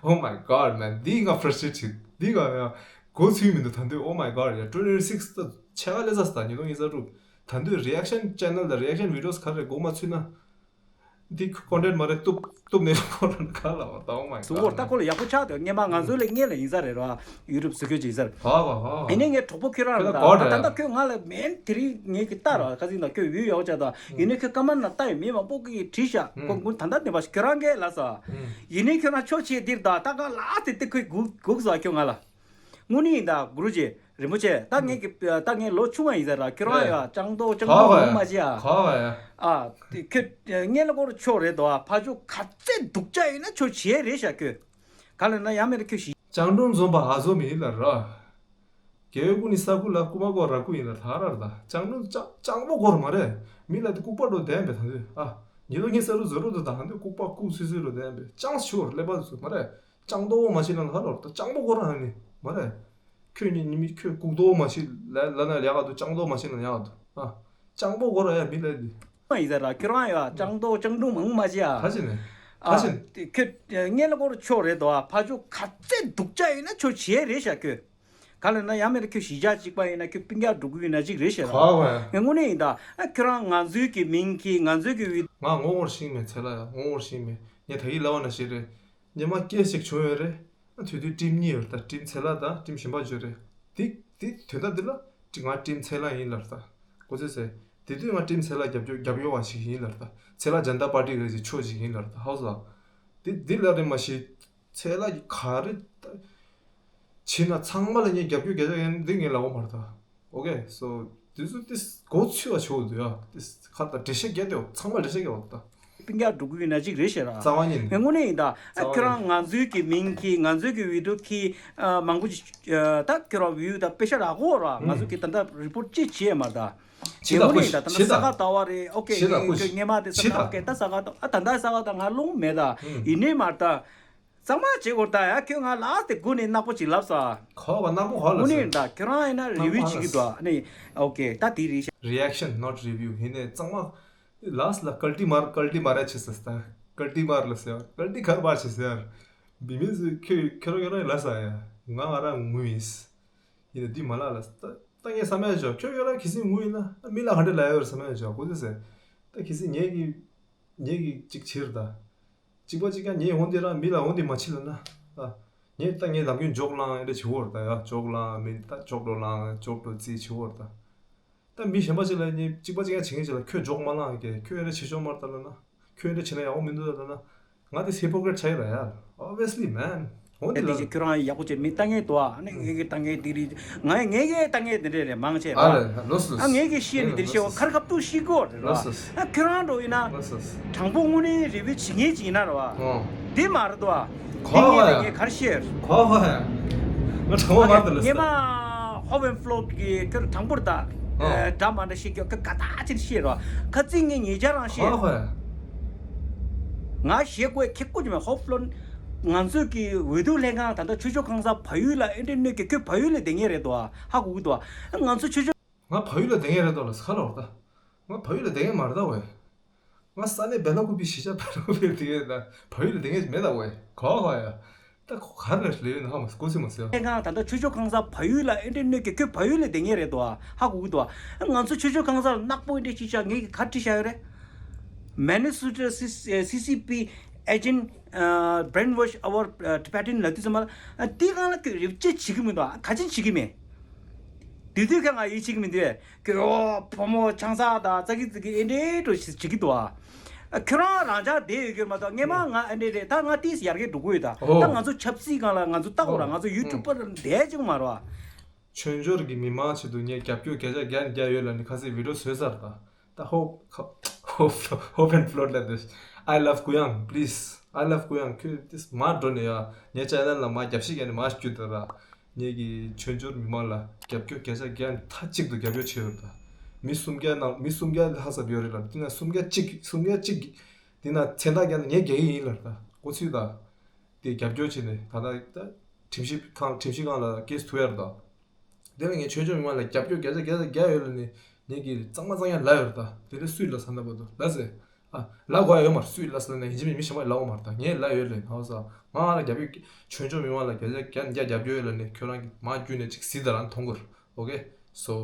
Oh my god man འདི་ང་frustrate བྱེད་འདི་ག་ཡ་གོ་ཚུགས་མི་འདུག་ད་འདོད། Oh my god ཡ་twenty twenty six ད་ཆ་ག་ལས་ས་ད་ཉིས་སྟོང་ཉི་ཤུ་རྩ་དྲུག་ད་འདོད་reaction channel ད་reaction videos ག་རེ་གོ་མ་ཚུགས་ན། འདི་ཀོན་ཊེན་མ་རེད། གཏུབ་གཏུབ་ནས་ཁོ་རང་ག་ལ་བ་དང་མ་གཟུགས་སྐོར་ལྟ་སྐོར་ལ་ཡག་པོ་ཆགས་འདུག་སྔན་མ་ང་ཚོ་ལ་སྔན་ལ་ཡིན་ས་རེད་ར། ཡུ་ཊུབ་བཟོ་སྐྱོད་བྱེད་ས་རེད། ག་ག་ག་ཡིན་ནའི་ངའི་གྲོགས་པོ་ཁྱོད་རང་རེད་ད། ད་ད་ལྟ་ཁྱོད་ང་ལ་མེན་དེ་རིང་ངས་ཀྱི་ལྟ་ར་ཁ་སིང་དང་ཁྱོད་བིའུ་ཡག་པོ་ཆགས་ད། ཡིན་ནའི་ཁྱོད་ཀ་མན་ན་ལྟ་ཡོད་མི་མང་པོ་གིས་བྲིས་ཤག་ཁོ་ཀུན་ད་ལྟ་ནས་པ་ཁྱོད་རང་གས་ལ་ས། ཡིན་ནའི་ཁྱོད་རང་ཕྱོགས་ཆེ་འདིར་ད་ལྟ་གང་ལ་དེ་དེ་ཁོས་སྒུག་སྒུག་ས་ཁྱོད་ང་ལ། དངོས་གནས་ཡིན་ད་གུ་རུ་ཇི། རིན་པོ་ཆེ། ད་ངས་ཀྱི་ད་ངས་ལོ་ཆུང་བ་ཡིན་ཟེར་ར། ཁྱོད་རང་ཡ་ལྕང་རྡོ་ལྕང་རྡོ་མང་མ་བྱེད་ཨ། ག་བ་ཡ། ཨ། དེ་ཁྱོད་ངས་ལ་སྐོར་ཆོག་རེད་དོ་ཨ། ཕ་ཆོ་ག་ཚད་སྡུག་ཅག་ཡིན་ན་ཆོ་བྱེད་རེད་ཤག་ཁྱོད། ག་ལ་ན་ཡ་མེད་ལ་ཁྱོད་ཞི། ལྕང་སྒྲོམ་འཛོམས་པ་ཧ་ཟོ་མི་ཡིན་ལ་ར། རྒྱལ་བའི་སྐུ་ནི་ས་སྐུ་ལ་སྐུ་མ་གོ་ར་སྐུ་ཡིན་ལ་ད་ར་ར་ད། ལྕང་སྒྲོམ་ལྕང་ལྕང་པོ་གོ་ར་མ་རེད། མི་ལ་དེ་ལྐུགས་པ་འགྲོ་བསྡད་པས་ད་དུས་ཨ། ཉི་ལོ་ཉི་ས་རུ་ཟོ་རུ་དུ་ད་ཧ་འདུས་ལྐུགས་པ་ལྐུགས་སུ་སུ་རུ་བསྡད་པས་ལྕང་ཞུ་བར་ཀླད་པ་སུ་མ་རེད། ལྕང་རྡོ་མ་ཤི་ལ་ལ་ཧ་ལོ་ལྕང་པོ་གོ་ར་ཧ་ནི་མ་རེད། ཁྱོད་ཉིད་ཉི་མི་ཁྱོད་ལྐུགས་རྡོ་མ་ཤི་ལ་ལ་ན་ཡག་ག་འདུག་ལྕང་རྡོ་མ་ཤི་ན་ཡག་ག་འདུག་ཨ། ལྕང་པོ་གོ་ར་ཡ་མི་ལ་འདི། མ་ཡིན་ཟེར་ར་ཁྱོད་རང་ཡ་ལྕང་རྡོ་ལྕང་སྒྲོམ་མང་མ་བྱེད་ཨ། ད་ཕྱིན་ནས། ད་ཨ། ཕྱིན། དེ་ཁྱོད་ངས་ལ་སྐོར་ཆོག་རེད་དོ་ཨ། ཕ་ཆོ་ག་ཚད་སྡུག་ཅག་ཡིན་ན་ཆོ་བྱེད་རེད་ཤག་ཁྱོད། ག་ལ་ན་ཡ་མེད་ལ་ཁྱོད་གཞིས་ཆགས་གཅིག་པ་ཡིན་ན་ཁྱོད་སྤུན་ཀྱག་འགྲོ་གི་ཡོད་ན་གཅིག་རེད་ཤག་ར། ག་བ་ཡ། ངས་དངོས་གནས་ཡིན་ད་ཨ། ཁྱོད་རང་ང་ཚོའི་གི་མིང་གི་ང་ཚོའི་གི་བི། ང་ངོ་ངོར་ཤིང་མེད་ཚེ་ལ་ཡ་ངོ་ངོར་ཤིང་མེད་ངས་ད་གི་ལ་བ་ན་ཤེས་རེད། ཉི་མ་སྐད་ཅིག་བྱུང་ཡོད་རེད། ཨ་དུས་དུས་ཊིམ་གཉིས་ཡོད་རེད་ད། ཊིམ་ཚེ་ལ་དང་ཊིམ་གཞན་པ་བརྗོད་རེད། དེ་དེ་དོན་དག་འདི་ལ་ཊི་ང་ཊིམ་ཚེ་ལ་ཡིན་ལབ་རེད་ད། གོ་ཚོད་ཟེར། དེ་དུས་ང་ཊིམ་ཚེ་ལ་རྒྱབ་སྐྱོར་རྒྱབ་སྐྱོར་བ་ཞིག་ཡིན་ལབ་རེད་ད། ཚེ་ལ་ཇན་ཏ་པར་ཊི་རེད་ཟེར་ཕྱོགས་ཅིག་ཡིན་ལབ་རེད་ད། ཧའུ་སི་ལ། དེ་འདི་ལ་རེད་མ་ཤེས། ཚེ་ལ་གི་ག་རེ་ད། བྱེད་ན་ཚང་མ་ལ་ངས་རྒྱབ་སྐྱོར་རྒྱབ་སྐྱོར་ཡིན་འདི་ངས་ལབ་འོ་མ་རེད་ད། Okay, so this is this གོ་ཚུལ་བ་ཆོག་འདུག་ཡ། This ཁ་ད་འགྲེལ་བཤད་རྒྱག་དེ་ཚང་མ་འགྲེལ་བཤད་རྒྱག་འོ་ད། སྤུན་ཀྱག་འགྲོ་གི་ཡོད་ན་གཅིག་རེད་ཤེས་ར། རྩ་བ་ཉིད་ནས། ངས་དངོས་གནས་ཡིན་ད། རྩ་བ་ཁྱོད་རང་ཉིད་ནས། ང་ཚོའི་གི་མིང་གི་ང་ཚོའི་གི་བི་ཌིའོ་གི་ཨ་མང་པོ་ཅིག་ཨ་ད་ཁྱོད་རང་བིའུ་ད་པེ་ཤ་རག་གོ་ར། ང་ཚོ་གི་ད་ལྟ་རི་པོར་ཊི་ཅིག་བྱས་མ་ད། ཇི་ལྟ་དངོས་གནས་ཡིན་ད། ད་ལྟ་ས་ག་ཟླ་བ་རེད། Okay, ཇི་ལྟ་ཁྱོད་སྔས་མ་དེ་ས་ཇི་ག་ལྟ་ཨོ་ཀེ་ད་ས་ག་ཟླ་ཨ་ད་ད་ས་ག་ཟླ་ང་ལོང་མེད་ད། ཡིན་ནའི་མ་ད། གཙང་མ་བྱེད་དགོས་ད་ཡ། ཁྱོད་ང་ལ་དེ་དགུ་ནས་ནག་པོ་ཅིག་ལབ་ས། གོ་བ་ནག་པོ་གོ་ལ་དངོས་གནས་ཟེར། ད་ཁྱོད་རང་ཡིན་ན་རི་བིའུ་བྱེད་ཀྱི་འདུག་ཨ་ནི་ཨོ་ཀེ་ད་དེ་རེད་ཤག Reaction, not review. ཡིན་ནའི་གཙང་མ་ལགས་ལ་ཀལ་ཏི་མར་ཀལ་ཏི་མར་ཡ་བྱེད་ཟེར་ད། ཀལ་ཏི་མར་ལ་ཟེར། ཀལ་ཏི་གར་མར་བྱེད་ཟེར། མི་མི་ཟེར་ཁྱོད་ཁྱོད་རང་ཁྱོད་རང་ལ་ཟེར་ཡ། ང་ང་རང་ངུ་ཡིན། ཡིན་ན་འདི་མ་ལགས་ལ་ད་ད་ངས་བསམ་ཡ་བྱ། ཁྱོད་ཁྱོད་རང་གི་སྲིད་ངུ་ཡིན་ན་མི་ལ་ག་འདྲ་ལ་ཡ་ཡོད་བསམ་ཡ་བྱ། གོ་ཚོད་ཟེར། ད་གི་སྲིད་ངས་གི་ངས་གི་གཅིག་བྱེད་རེད་ད། གཅིག་པ་གཅིག་ཀྱང་ངས་འོང་དེ་རང་མི་ལ་འོང་དེ་མ་བྱེད་ལ་ན། ཨ། ངས་ད་ངས་ལམ་རྒྱུན་འཇོག་ལང་ཨེ་འདྲ་བྱེད་འོར་ད་ཡ། འཇོག་ལང་མི་ད་འཇོག་འགྲོ་ལང་འཇོག་འགྲོ་རྩིས་བྱེད་འོར་ད། ད་མི་གཞན་པ་ཅིག་ལ་ངས་གཅིག་པ་གཅིག་ཀྱང་བྱེད་མཁན་ཅིག་ལ་ཁྱོད་འཇོག་མ་ལང་གི་ཁྱོད་ཨེ་འདྲ་བྱེད་ཆོག་མ་རེད་ད་ལ་ན། ཁྱོད་ཨེ་འདྲ་བྱེད་ན་ཡག་པོ་མི་འདུག་ད་ལ་ན། ང་དེ་ཧི་པོ་ཀྲིཊ་ཆགས་ཡོད་ར་ཡ། Obviously man. འོང་དེ་དེ་ལ་ཅིག་ཁྱོད་རང་ཡག་པོ་བྱེད་མི་ལྟ་ངན་དོ་ཨ། ནི་ངས་ཀྱི་ལྟ་ངན་དེ་རེད། ང་ངས་ཀྱི་ལྟ་ངན་དེ་འདྲས་རེད་མང་ཆེ་ར། ཨ་ལོས་ལོས། ཨ་ངས་ཀྱི་ཤེས་ནི་དེ་ཤེས་བ་ཁར་ཁབ་ཏུ་ཤེས་གོ་རེད་ར། ལོས་ལོས། ཨ་ཁྱོད་རང་འགྲོ་ཡིན་ན། ལོས་ལོས། དྲང་པོ་དངོས་གནས་རི་བིའུ་བྱེད་ངེས་ཅིག་ཡིན་ན་ར་བ། ཨོ། དེ་མ་རེད་དོ་ཨ། གོ་དེ་ངས་བ་ལ་ཡ། ངས་གར་ཤེས། གོ་བ་ཡ། ང་དྲང་པོ་མ་རེད་ལ་ངས་ཟེར། མ་ཧོབ་ཨེན་ཕློད་ཀྱི་ཁྱོད་དྲང་པོར་ད། ཨོ། འདྲ་མ་འདྲ་ཤེས་ཀྱི་ཁ་ག་ད་ཅིག་ཤེས་ར། ཁ་ཚིག་ངས་ཉེ་ཆར་རང་ཤེས། གོ་བ་ཡ། ང་ཞེ་དགོས་ཁེ་ཀོ་ཅི་མེད་ཧོབ་ཨེན་ཕློད། ང་ཚོས་ཀྱི་འོས་བསྡུ་ལྷན་ཁང་ད་ལྟ་ཆོས་ཕྱོགས་ཁང་གསར་བལ་ཡུལ་ལ་ཨེ་འདྲས་གནོད་ཀྱི་ཁྱོད་བལ་ཡུལ་ལ་བསྡད་ངེས་རེད་དོ་ཨ། ཧ་གོ་གི་འདུག་ཨ། ང་ཚོ་ཆོས་ཕྱོགས། ང་བལ་ཡུལ་ལ་བསྡད་ངེས་རེད་དོ་ལ་ཁ་ལོར་ད། ང་བལ་ཡུལ་ལ་བསྡད་ངེས་མ་རེད་ད་ཝེ། ང་ས་གནས་བེ་ལ་ཀུ་པི་གཞིས་ཆགས་བེ་ལ་ཀུ་པི་ལ་བསྡད་ངེས་ད། བལ་ཡུལ་ལ་བསྡད་ངེས་མེད་ད་ཝེ། གོ་གོ་ཡ། ད་ཁོ་ག་རེ་ལས་ཡོད་ན་ཧ་མ་སྐུ་ཚེ་མ་ཟེར། ལྷན་ཁང་ད་ལྟ་ཆོས་ཕྱོགས་ཁང་གསར་བལ་ཡུལ་ལ་ཨེ་འདྲས་གནོད་ཀྱི་ཁྱོད་བལ་ཡུལ་ལ་བསྡད་ངེས་རེད་དོ་ཨ། ཧ་གོ་གི་འདུག་ཨ། ང་ཚོ་ཆོས་ཕྱོགས་ཁང་གསར་ནག་པོ་ཨེ་འདྲས་ཅིག་བཞག་ངས་ཀྱི་ག་བྲིས་བཞག་ཡོད་རེད། Minnesota C- CCP agent brainwash our Tibetan ལབ་དུས་ཙམ་པ་ལ་དེ་གང་ལ་ཁྱོད་རིབ་ཅེས་བྱེད་ཀྱི་མི་འདུག་ཨ། ག་ཅིན་བྱེད་ཀྱི་མེད། དེ་དུས་ཁྱོད་ང་ཡིད་ཆེས་ཀྱི་མི་འདུག་ཨེ། ཁྱོད་ཨོ་ཕོ་མོ་ཆང་ས་དང་ཙག་གི་ཙིག་གི་ཨེ་འདྲས་འགྲོ་ཞིག་བྱེད་ཀྱི་འདུག་ཨ། ཁྱོད་རང་རང་ཅག་བསྡད་ཡོད་ཀྱི་མ་གཏོགས་སྔས་མ་ང་ཨེ་འདྲས་རེད། ད་ང་ཏིས་ཡར་རྒྱས་འགྲོ་གི་ཡོད་ད། ཨོ། ད་ང་ཚོ་ཆབ་སྲིད་སྒང་ལ་ང་ཚོ་ལྟ་དགོས་ར། ང་ཚོ་ཡུ་ཊུབ་པར་བསྡད་ཅིག་མ་རོ། ཆོས་འབྱོར་གྱི་མི་མང་ཆེད་དུ་ངས་རྒྱབ་སྐྱོར་བརྒྱ་ཆ་བརྒྱ་ནས་བརྒྱ་ཡོད་ལ་ནི་ཁ་སང་བི་ཌིའོ་བཟོས་ཚར་ད། ད་ཧོབ་ཧོབ་ཧོབ་ཧོབ་ཨེན་ཕློད་ལ་དེ། I love གུ་ཡངས། Please, I love གུ་ཡངས། ཁྱོད་དེ་མར་འགྲོ་ནས་ཡ་ངའི་ཅེ་ནལ་ལ་མར་རྒྱབ་བཤིག་ཡ་ནས་མར་བསྐྱུར་ད་ར། ངེད་ཀྱི་ཆོས་འབྱོར་མི་མང་ལ་རྒྱབ་སྐྱོར་བརྒྱ་ཆ་བརྒྱ་ནས་མཐའ་གཅིག་ཏུ་རྒྱབ་སྐྱོར་བྱས་ཡོད་ད། མི་སུམ་བརྒྱ་ནང་མི་སུམ་བརྒྱ་ལྷག་ཙམ་ཡོད་རེད་ལ། དེ་ན་སུམ་བརྒྱ་གཅིག་སུམ་བརྒྱ་གཅིག་དེ་ན་མཚན་རྟགས་བརྒྱབ་ནས་ངས་རྒྱག་གི་ཡིན་ལབ་ད། གོ་ཚུལ་ད། དེ་རྒྱབ་སྐྱོར་བྱས་ནས་ད་ལྟ་ད་ཁྲིམས་ཞིབ་ཁང་ཁྲིམས་ཞིབ་ཁང་ལ་ཀེ་སི་ཐུག་ཡ་རེད་ད། དེ་ལ་ངས་ཆོས་ཕྱོགས་མི་མང་ལ་རྒྱབ་སྐྱོར་བརྒྱ་ཆ་བརྒྱ་ཆ་བརྒྱ་ཡོད་ལ་ནི་ངེད་ཀྱི་གཙང་མ་གཙང་ཡ་ལབ་ཡོད་རེད་ད། དེ་ལ་སུས་ལབ་ས་ན་བར་དུ་ལབ་ཟེར། ཨ་ལབ་དགོས་ཡ་ཡོད་མ་རེད། སུས་ལབ་ས་ན་ཡིན་གཅིག་མིན་མི་གཞན་པ་ལབ་འོང་མ་རེད་ད། ངས་ལབ་ཡོད་ལ་ཧ་ས་ང་ང་ལ་རྒྱབ་སྐྱོར་ཆོས་ཕྱོགས་མི་མང་ལ་བརྒྱ་ཆ་བརྒྱ་ནས་བརྒྱ་རྒྱབ་སྐྱོར་ཡོད་ལ་ནི་ཁྱོད་རང་གི་མ་བརྒྱུད་ནས་ཅིག་གཟིགས་དང་རང་མཐོང་གི་རེད། ཨོ་ཀེ་སོ།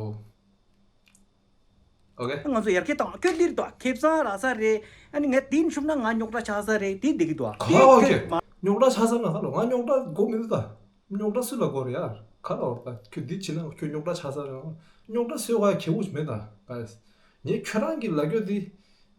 ཨོ་ཁེ། ང་ཚོ་ཡར་རྒྱས་བཏང་། ཁྱོད་འདིར་འདུག་ཁེ་བཟང་རག་ས་རེད། ཨ་ནི་ངས་འདི་ནས་ཤུབ་ན་ང་རྙོག་དྲ་ཆགས་ས་རེད། དེ་འདི་གི་འདུག་ག་དེ་ཨོ་ཁེ། ཁྱོད་མ། རྙོག་དྲ་ཆགས་ས་ན་ཧ་ལོ། ང་རྙོག་དྲ་དགོས་མི་འདུག་ད། རྙོག་དྲ་སུ་ལ་དགོས་རེད་ཡ། ག་ལ་བར་ད་ཁྱོད་འདི་བྱེད་ན་ཁྱོད་རྙོག་དྲ་ཆགས་ས་རེད། རྙོག་དྲ་སེལ་བ་ཁེ་བོ་ཞིག་མེད་ད། ག་ངས་ཁྱོད་རང་གི་ལབ་རྒྱུ་འདི་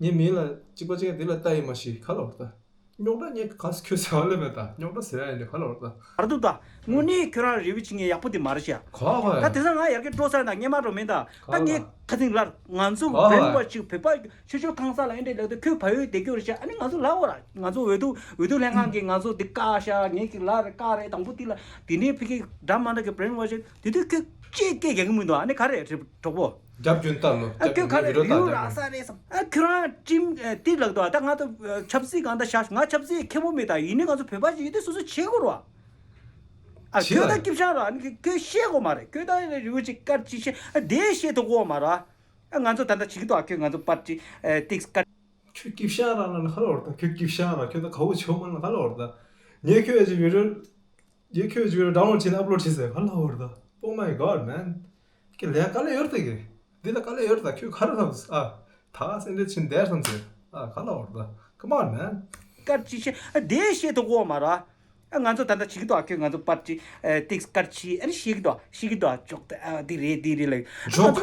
ངའི་མིང་ལ་གཅིག་པ་གཅིག་འདི་ལ་ལྟ་ཡི་མ་ཤི། ག་ལ་བར་ད། རྙོག་དྲ་ངས་ག་ས་ཁྱོད་ཟེར་བ་ལས་མེད་ད། རྙོག་དྲ་ཟེར་ཡ་ཡིན་ནི་ག་ལ་བར་ད། བར་དུ་ད། དངོས་གནས་ཁྱོད་རང་རེ་བ་བྱེད་མཁན་ཡག་པོ་དེ་མ་རེད་ཤག་ག་ག་ད་དེང་སང་ང་ཡར་རྒྱས་འགྲོ་ས་ན་སྔོན་མ་འགྲོ་མིན་ད། ད་ངས་ཁ་སང་ལར་ང་ཚོ་བོད་པ་ཅིག་བོད་པ་ཆོས་ཕྱོགས་གང་ས་ལ་ཨེ་འདྲས་ལབ་དུས་ཁོས་བལ་ཡུལ་བསྡད་རྒྱུ་རེད་ཤག་ཨ་ནི་ང་ཚོ་ལབ་འོ་ར། ང་ཚོ་འོས་བསྡུ་འོས་བསྡུ་ལྷན་ཁང་གིས་ང་ཚོ་འདི་བཀག་ཤག་ངས་ཀྱི་ལབ་རེད། བཀག་རེད། དང་པོ་དེ་ལ་དེ་ནས་ཕ་གི་འདྲ་མ་འདྲ་གི་brainwash དེ་དུས་ཁོས་ཅི་སྐད་རྒྱག་གི་མི་འདུག་ཨ་ནི་ག་རེ་རེད་གྲོགས་པོ། རྒྱབ་སྐྱོན་ལྟར་ལོ། ཨ་ཁྱོད་ག་རེ་ཡུ་རག་ས་རེད་བསམ། ཨ་ཁྱོད་རང་ཁྲིམས་ཨ་ཏིག་ལགས་འདུག་ཨ་ད་ང་ད་ཨ་ཆབ་སྲིད་གང་ད་བཞག་ང་ཆབ་སྲིད་མཁན་པོ་མེད་ད། ཡིན་ནི་ང་ཚོ་བོད་པ་ཞིག་ཡིན་དུས་སོ་སོ་བྱེད་དགོས་རོ། ཨ་ཁྱོད་ད་སྐྱིབ་ཤང་ར་ཨ་ནི་ཁྱོད་བཤད་དགོས་མ་རེད། ཁྱོད་ད་རེ་རེ་ཅིག་སྐར་ཅིག་བཤད་ཨ་དེ་བཤད་ཐུབ་དགོས་མ་ར། ཨ་ང་ཚོ་ད་ལྟ་བྱེད་ཀྱི་འདུག་ཨ་ཁྱོད་ང་ཚོ་པར་ཏི་ཨ་ཏིག་སྐར། ཁྱོད་སྐྱིབ་ཤང་ར་ན་ཧ་ལ་བར་ད། ཁྱོད་སྐྱིབ་ཤང་ར་ཁྱོད་ད་ག་བོ་ཆོག་མ་ན་ཧ་ལ་བར་ད། ངས་ཁྱོད་ཀྱི་བི་ཌིའོ་ངས་ཁྱོད་ཀྱི་བི་ཌིའོ་ཌའུན་ལོཌ་བྱས་ནས་ཨབ་ལོཌ་བྱས་ཟེར་ཧ་ལ་བར་ད། Oh my God, man. ཁྱོད་ལས་དཀའ་ལས་ཡོད་ད་གི། འདི་ལ་དཀའ་ལས་ཡོད་ད། ཁྱོད་ག་རེ་བསམ་ཨ། ད་སེམས་ཁྲལ་ཕྱིན་བསྡད་བསམ་ཟེར། ཨ་ག་ལ་བར་ད། Come on, man. སྐར་ཅིག་བཤད་ཨ་དེ་བཤད་ཐུབ་ཀྱི་ཡོད་མ་རེད། ཨ་ང་ཚོ་ད་ལྟ་བྱེད་ཀྱི་འདུག་ཨ་ཁྱོད་ང་ཚོ་པར་ཏི་ཨ་ཏིག་སྐར་ཅིག་ཨ་ནི་བཤད་ཀྱི་འདུག་ཨ་བཤད་ཀྱི་འདུག་ཨ་ཅོག་ཨ་འདི་རེད་འདི་རེད་ལབ། ཇོག་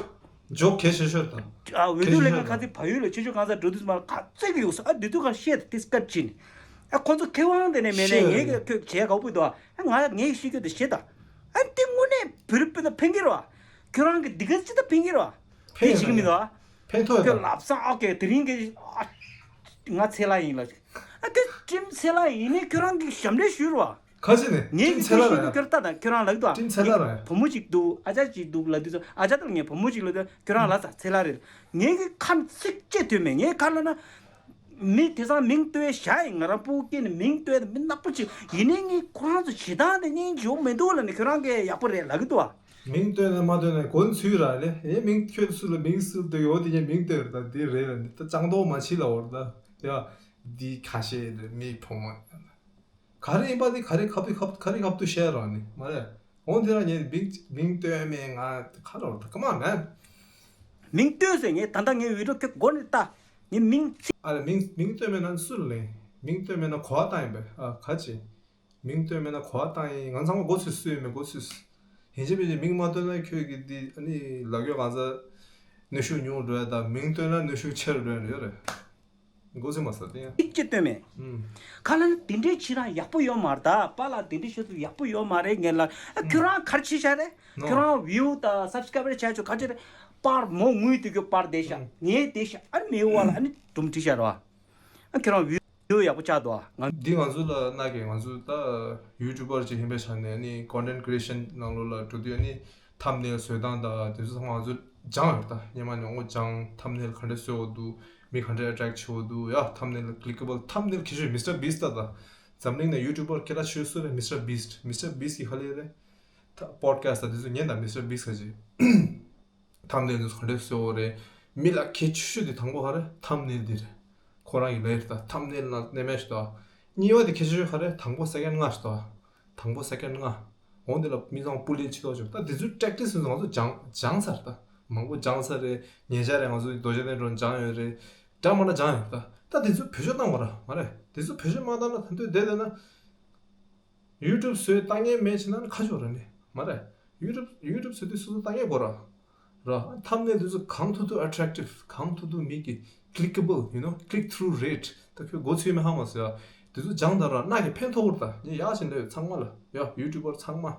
ཇོག་གལ་ཆེ་ཤོས་དང་། ཨ་འོས་བསྡུ་ལས་ཁང་ཁ་ཚིག་བལ་ཡུལ་ལ་ཆོས་ཕྱོགས་གང་ས་འགྲོ་དུས་མ་ཁ་ཚིག་གི་ཡོད་ས་ཨ་འདི་དུས་ག་བཤད་ཏིག་སྐར་ཅིག་ནི། ཨ་ཁོ་ཚོ་མཁས་དབང་དེ་ནས་མེད་ནས་ཤེས་ངས་ཁྱོད་བྱས་ག་བུ་འདུག་ཨ་ང་ངས་ཤེས་རྒྱུ་དེ་བཤད་ད། ཨ་འདི་དངོས་གནས་བོད་རིགས་སྤུན་ཟླ་ཕན་གྱི་རེད་བ། ཁྱོད་རང་གི་འདི་ག་ཅི་ད་ཕན་གྱི་རེད་བ། ཕན་ཕན་ཞིག་མི་འདུག་ཨ། ཕན་ཐོགས་ཁྱོད་ད། ལབ་སང་ཨོ་ཀེ་དེ་རིང་གི་ཨ་ང་ཚེ་ལྷ་ཡིན་ལ། ཨ་ཁྱོད་ཁྲིམས་ཚེ་ལྷ་ཡིན་ནས་ཁྱོད་རང་གི་ཞབས་འདྲེན་ཞུས་རེད་བ། ག་ཅི་ནས་ངས་ཁྲིམས་ཚེ་ལྷ་རེད། ཁྱོད་ལྟ་དང་ཁྱོད་རང་ལབ་ཀྱི་འདུག་ཨ། ཁྲིམས་ཚེ་ལྷ་རེད། བུ་མོ་གཅིག་འདུག་ཨ་ཅག་གཅིག་འདུག་ལབ་དུས་ཚོ་ཨ་ཅག་དང་ངས་བུ་མོ་གཅིག་ལབ་དུས་ཁྱོད་རང་ལབ་ས་ཚེ་ལྷ་རེད། ངས་ཀྱི་ཁ་ཚིག་གཅིག་ཐོས་མེད། ངས་ཁ་ལ་ན། མི་དེང་སང་མིང་བཏོན་བཞག་ཡིན། ང་རང་སྤུ་གུ་སྐྱེས་ནས་མིང་བཏོན་ནས་མི་ནག་པོ་ཅིག་ཡིན་ནའི་ངས་ཁོ་རང་ཚོ་ཞེ་སྡང་དེ་སྙིང་རྗེ་བོ་མི་འདུག་ལབ་ནས་ཁྱོད་རང་གིས་ཡག་པོ་རེད་ལབ་ཀྱི་འདུག་ཨ། མིང་བཏོན་ན་མ་བཏོན་ན་མགོ་འཚོས་ར་ལེ། ཨེ་མིང་ཁྱོད་སུ་ལ་མིང་སུ་འདོད་ཡོད་དེ་ངས་མིང་བཏོན་ར་ད་འདི་རེད་ལ་འདི་ད་ཅང་ཏོག་མ་བྱེད་ལ་འོར་ད་ཡ། འདི་ཁ་ཤས་རེད་མི་ཕོ་མོ། ག་རེ་ཡིན་པ་དེ་ག་རེ་ཁ་ཐུག་ཁ་ག་རེ་ཁ་ཐུག་བཤད་རོགས་ནི་མ་རེད། འོང་དེ་ར་ངས་མིང་མིང་བཏོན་མེད་ང་ཁ་ལོར་ད་ཀ་མ་མེད། མིང་བཏོན་ཟེར་ངས་ད་ལྟ་ངའི་བི་ཌིའོ་ཁྱོད་མགོ་ནས་ལྟ། ངས་མིང་ཚིག་ཨ་ལ་མིང་མིང་བཏོན་མེད་ན་སུ་ལ་ལེན། མིང་བཏོན་མེད་ན་གོ་བ་བཏང་ཡིན་པས་ཨ་ག་ཅི། མིང་བཏོན་མེད་ན་གོ་བ་བཏང་ཡིན། ང་ཚང་མ་མགོ་ཚོས་སུ་ཡོད་མེད་མགོ་ཚོས། ཡིན་གཅིག་མིན་གཅིག་མིང་མ་བཏོན་ན་ཁྱོད་ཀྱི་འདི་ཨ་ནི་ལབ་ཡོད་གང་ཟེར། གནོན་ཤུགས་ཉུང་འགྲོ་ཡ་ད་མིང་བཏོན་ན་གནོན་ཤུགས་ཆེ་རུ་འགྲོ་ཡ་ཡོད་རེད། མགོ་ཚོས་མ་ཟ་དེ་ཡང་། ཚིག་གཅིག་བཏོན་མེད། ཨུམ། ཁ་ལ་ནི་དེ་འདྲའི་ཁྱེད་རང་ཡག་པོ་ཡོད་མ་རེད་ད། པཱ་ལགས་དེ་འདྲའི་ཤོད་ཚུལ་ཡག་པོ་ཡོད་མ་རེད་ངས་ལ། ཨ་ཁྱོད་རང་ག་རེ་བྱས་བཞག་རེད། ནོ། ཁྱོད་རང་བིའུ་དང་སབ་སི་ཀ་རའིབ་བྱས་ཆོག་ག་ཅི་རེད། པར་མོ་དངུལ་དུ་གྱུར་པར་བསྡད་ཤག་ཨུམ། ངས་བསྡད་ཤག་ཨ་ནི་མེའུ་བ་ལ་ཨ་ནི་སྒྲུང་བྲིས་ཤག་རེད་བ། ཨ་ཁྱོད་རང་བིའུ་ཡག་པོ་ཆགས་འདུག་ཨ། ང་འདི་ང་ཚོ་ལ་ན་གི་ང་ཚོ་ད་ཡུ་ཊུབ་པར་ཅིག་ཡིན་པའི་ཆ་ནས་ནི་ཀོན་ཊེན་ཊི་ཀི་རི་ཨེ་ཤན་ནང་ལོགས་ལ་འགྲོ་དུས་ཨ་ནི་ཐམ་ནེལ་བཟོས་སྟངས་དང་དེ་ཚོ་ཚང་མ་ང་ཚོ་སྦྱངས་ཡོད་ད། སྔོན་མ་ནས་འོ་སྦྱངས། ཐམ་ནེལ་ག་འདྲས་བཟོ་དགོས་འདུག་མི་ག་འདྲས་ཨེ་ཊེག་བྱེད་དགོས་འདུག་ཡ་ཐམ་ནེལ་ཀི་ལིག་ཀེ་བལ་ཐམ་ནེལ་ཁྱད་ཆོས་མི་སི་ཊར་བིས་ཊི་ད་ད། འཛམ་གླིང་ནས་ཡུ་ཊུབ་པར་སྐད་གྲགས་ཆེ་ཤོས་སུ་རེད་མི་སི་ཊར་བིས་ཊི། མི་སི་ཊར་བིས་ཊི་གི་ཧ་ལས་རེད། ད་པོ་ཌི་ཁ་སི་ཊི་ད་དེ་ཚོ་ཉན་ད་མི་སི་ཊར་བིས་ཊི་ག་ཅིག་ཐམ་ནེལ་དེ་ཚོ་ག་འདྲས་བཟོ་དགོས་རེད། མི་ལ་གལ་ཆེ་ཤོས་དེ་དང་པོ་ག་རེ་ཐམ་ནེལ་དེ་རེད། ཁོ་རང་གི་ལེ་ཡར་ད་ཐམ་ནེལ་ནང་གནས་མེད་ཞིག་ད། གཉིས་པ་དེ་གལ་ཆེ་ཤོས་ག་རེ་དང་པོ་སེ་ཀེན་ལྔ་ཞིག་ད། དང་པོ་སེ་ཀེན་ལྔ། འོང་དེ་ལ་མི་ཚང་སྤུ་ལེན་ཆེ་ཐོག་བྱུང་ད། དེ་ཚོའི་པྲེག་ཊི་སི་ཚོ་ང་ཚོ་སྦྱངས་སྦྱངས་ཚར་ད། མང་པོ་སྦྱངས་ཚར་རེད། ཉེ་ཆར་རེད་ང་ཚོ་རྡོ་རྗེ་གདན་འགྲོ་སྦྱངས་ཡོད་རེད། འདྲ་མ་འདྲ་སྦྱངས་ཡོད་ད། ད་དེ་ཚོ་བེད་སྤྱོད་བཏང་དགོས་ར་མ་རེད། དེ་ཚོ་བེད་སྤྱོད་མ་བཏང་ན་ད་དུང་བསྡད་བསྡད་ན། ཡུ་ཊུབ་བཟོས་ལྟ་མཁན་མེད་ཕྱིན་ན་ཁ་ཕྱོགས་ར་ནི་མ་རེད། ཡུ་ཊུབ་ཡུ་ཊུབ་བཟོས་དུས་སོ་སོ་ལྟ་མཁན་དགོས་ར། ར་ཐམ་ནེལ་དེ་ཚོ་གང་ཐུབ་ཐུབ་ཨེ་ཊེག་ཊིབ་གང་ཐུབ་ཐུབ་མིག་གི་ཀི་ལིག་ཀེ་བལ་ཡུ་ནོ་ཀི་ལིག་ཐུ་རུ་རེ་ཊི་ད་ཁྱོད་མགོ་ཚོས་མེད་ཧ་མ་སོ་ཡ། དེ་ཚོ་སྦྱངས་ད་ར་རྣ་གི་ཕན་ཐོགས་གོ་ར་ད་ངས་ཡག་ཕྱིན་ལས་ཚང་མ་ལ་ཡ་ཡུ་ཊུབ་པར་ཚང་མ།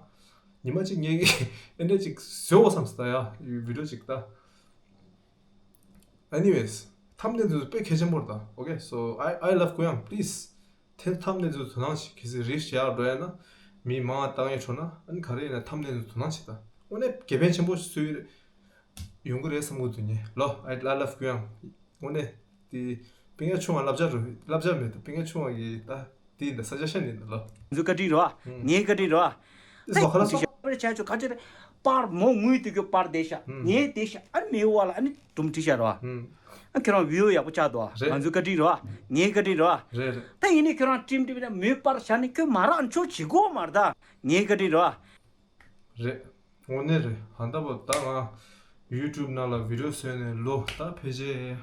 ཉི་མ་གཅིག་ངས་ཨེ་འདྲ་ཅིག་བཟོ་བ་བསམ་སོ་ད་ཡ་བི་ཌིའོ་ཅིག་ད། Anyways, ཐམ་ནེལ་དེ་ཚོ་དཔེ་གལ་ཆེན་པོ་རེད་ད། Okay, so I I love Kuyang. Please ཐེ་ཐམ་ནེལ་དེ་ཚོ་དོ་སྣང་བྱེད། གལ་སྲིད་རིགས་ཡག་འགྲོ་ཡ་ན་མི་མང་ལྟ་མཁན་བྱུང་ན་ཨ་ནི་ག་རེ་ཡིན་ན་ཐམ་ནེལ་དེ་ཚོ་དོ་སྣང་བྱེད་ད། དངོས་གནས་དགེ་ཕན་ཆེན་པོ་སུ་ཡོད་ཡོང་གི་རེད་བསམ་གི་འདུག་ངས་ལོ། I I love Kuyang. དངོས་གནས་དེ་སྤུན་ཀྱག་ཆུང་བ་བསླབ་བྱ་རུ་བསླབ་བྱ་མེད་ད། སྤུན་ཀྱག་ཆུང་བ་གི་ད་དེ་ཡིན་ད་ས་ཆ་ཤ་ནི་ད་ལོ། ང་ཚོའི་བཀའ་དྲིན་རེད་བ། ངའི་བཀའ་དྲིན་རེད་བ། དེ་ཟོ་ཁ་ལ་སོ། ཤ་བར་བྱས་ཆོག་ག་ཅི་རེད། པར་མོ་དངུལ་དུ་གྱུར་པར་བསྡད་ཤག་ངས་བསྡད་ཤག་ཨ་ནི་མེའུ་བ་ལ་ཨ་ནི་སྒྲུང་བྲིས་ཤག་རེད་བ། ཨ་ཁྱེད་རང་བི་ཡོ་ཡག་པོ་ཆགས་འདུག་བ། རེད། ང་ཚོའི་བཀའ་དྲིན་རེད་བ། ངའི་བཀའ་དྲིན་རེད་བ། རེད་རེད། ད་ཡིན་ནའི་ཁྱོད་རང་ཀྲིམ་ཀྲིམ་ན་མོའི་པར་བཞག་ནས་ཁྱོད་མ་རག་ཆོག་བྱེད་དགོས་མ་རེད་ད། ངའི་བཀའ་དྲིན་རེད་བ། རེད། དངོས་གནས་རེད། ཧ་ད་པོ་ད་ང་ ཡུ་ཊུབ་ནང་ལ་བི་ཌིའོ་བཟོས་ནས་ལོ་ད་ཕལ་ཆེར་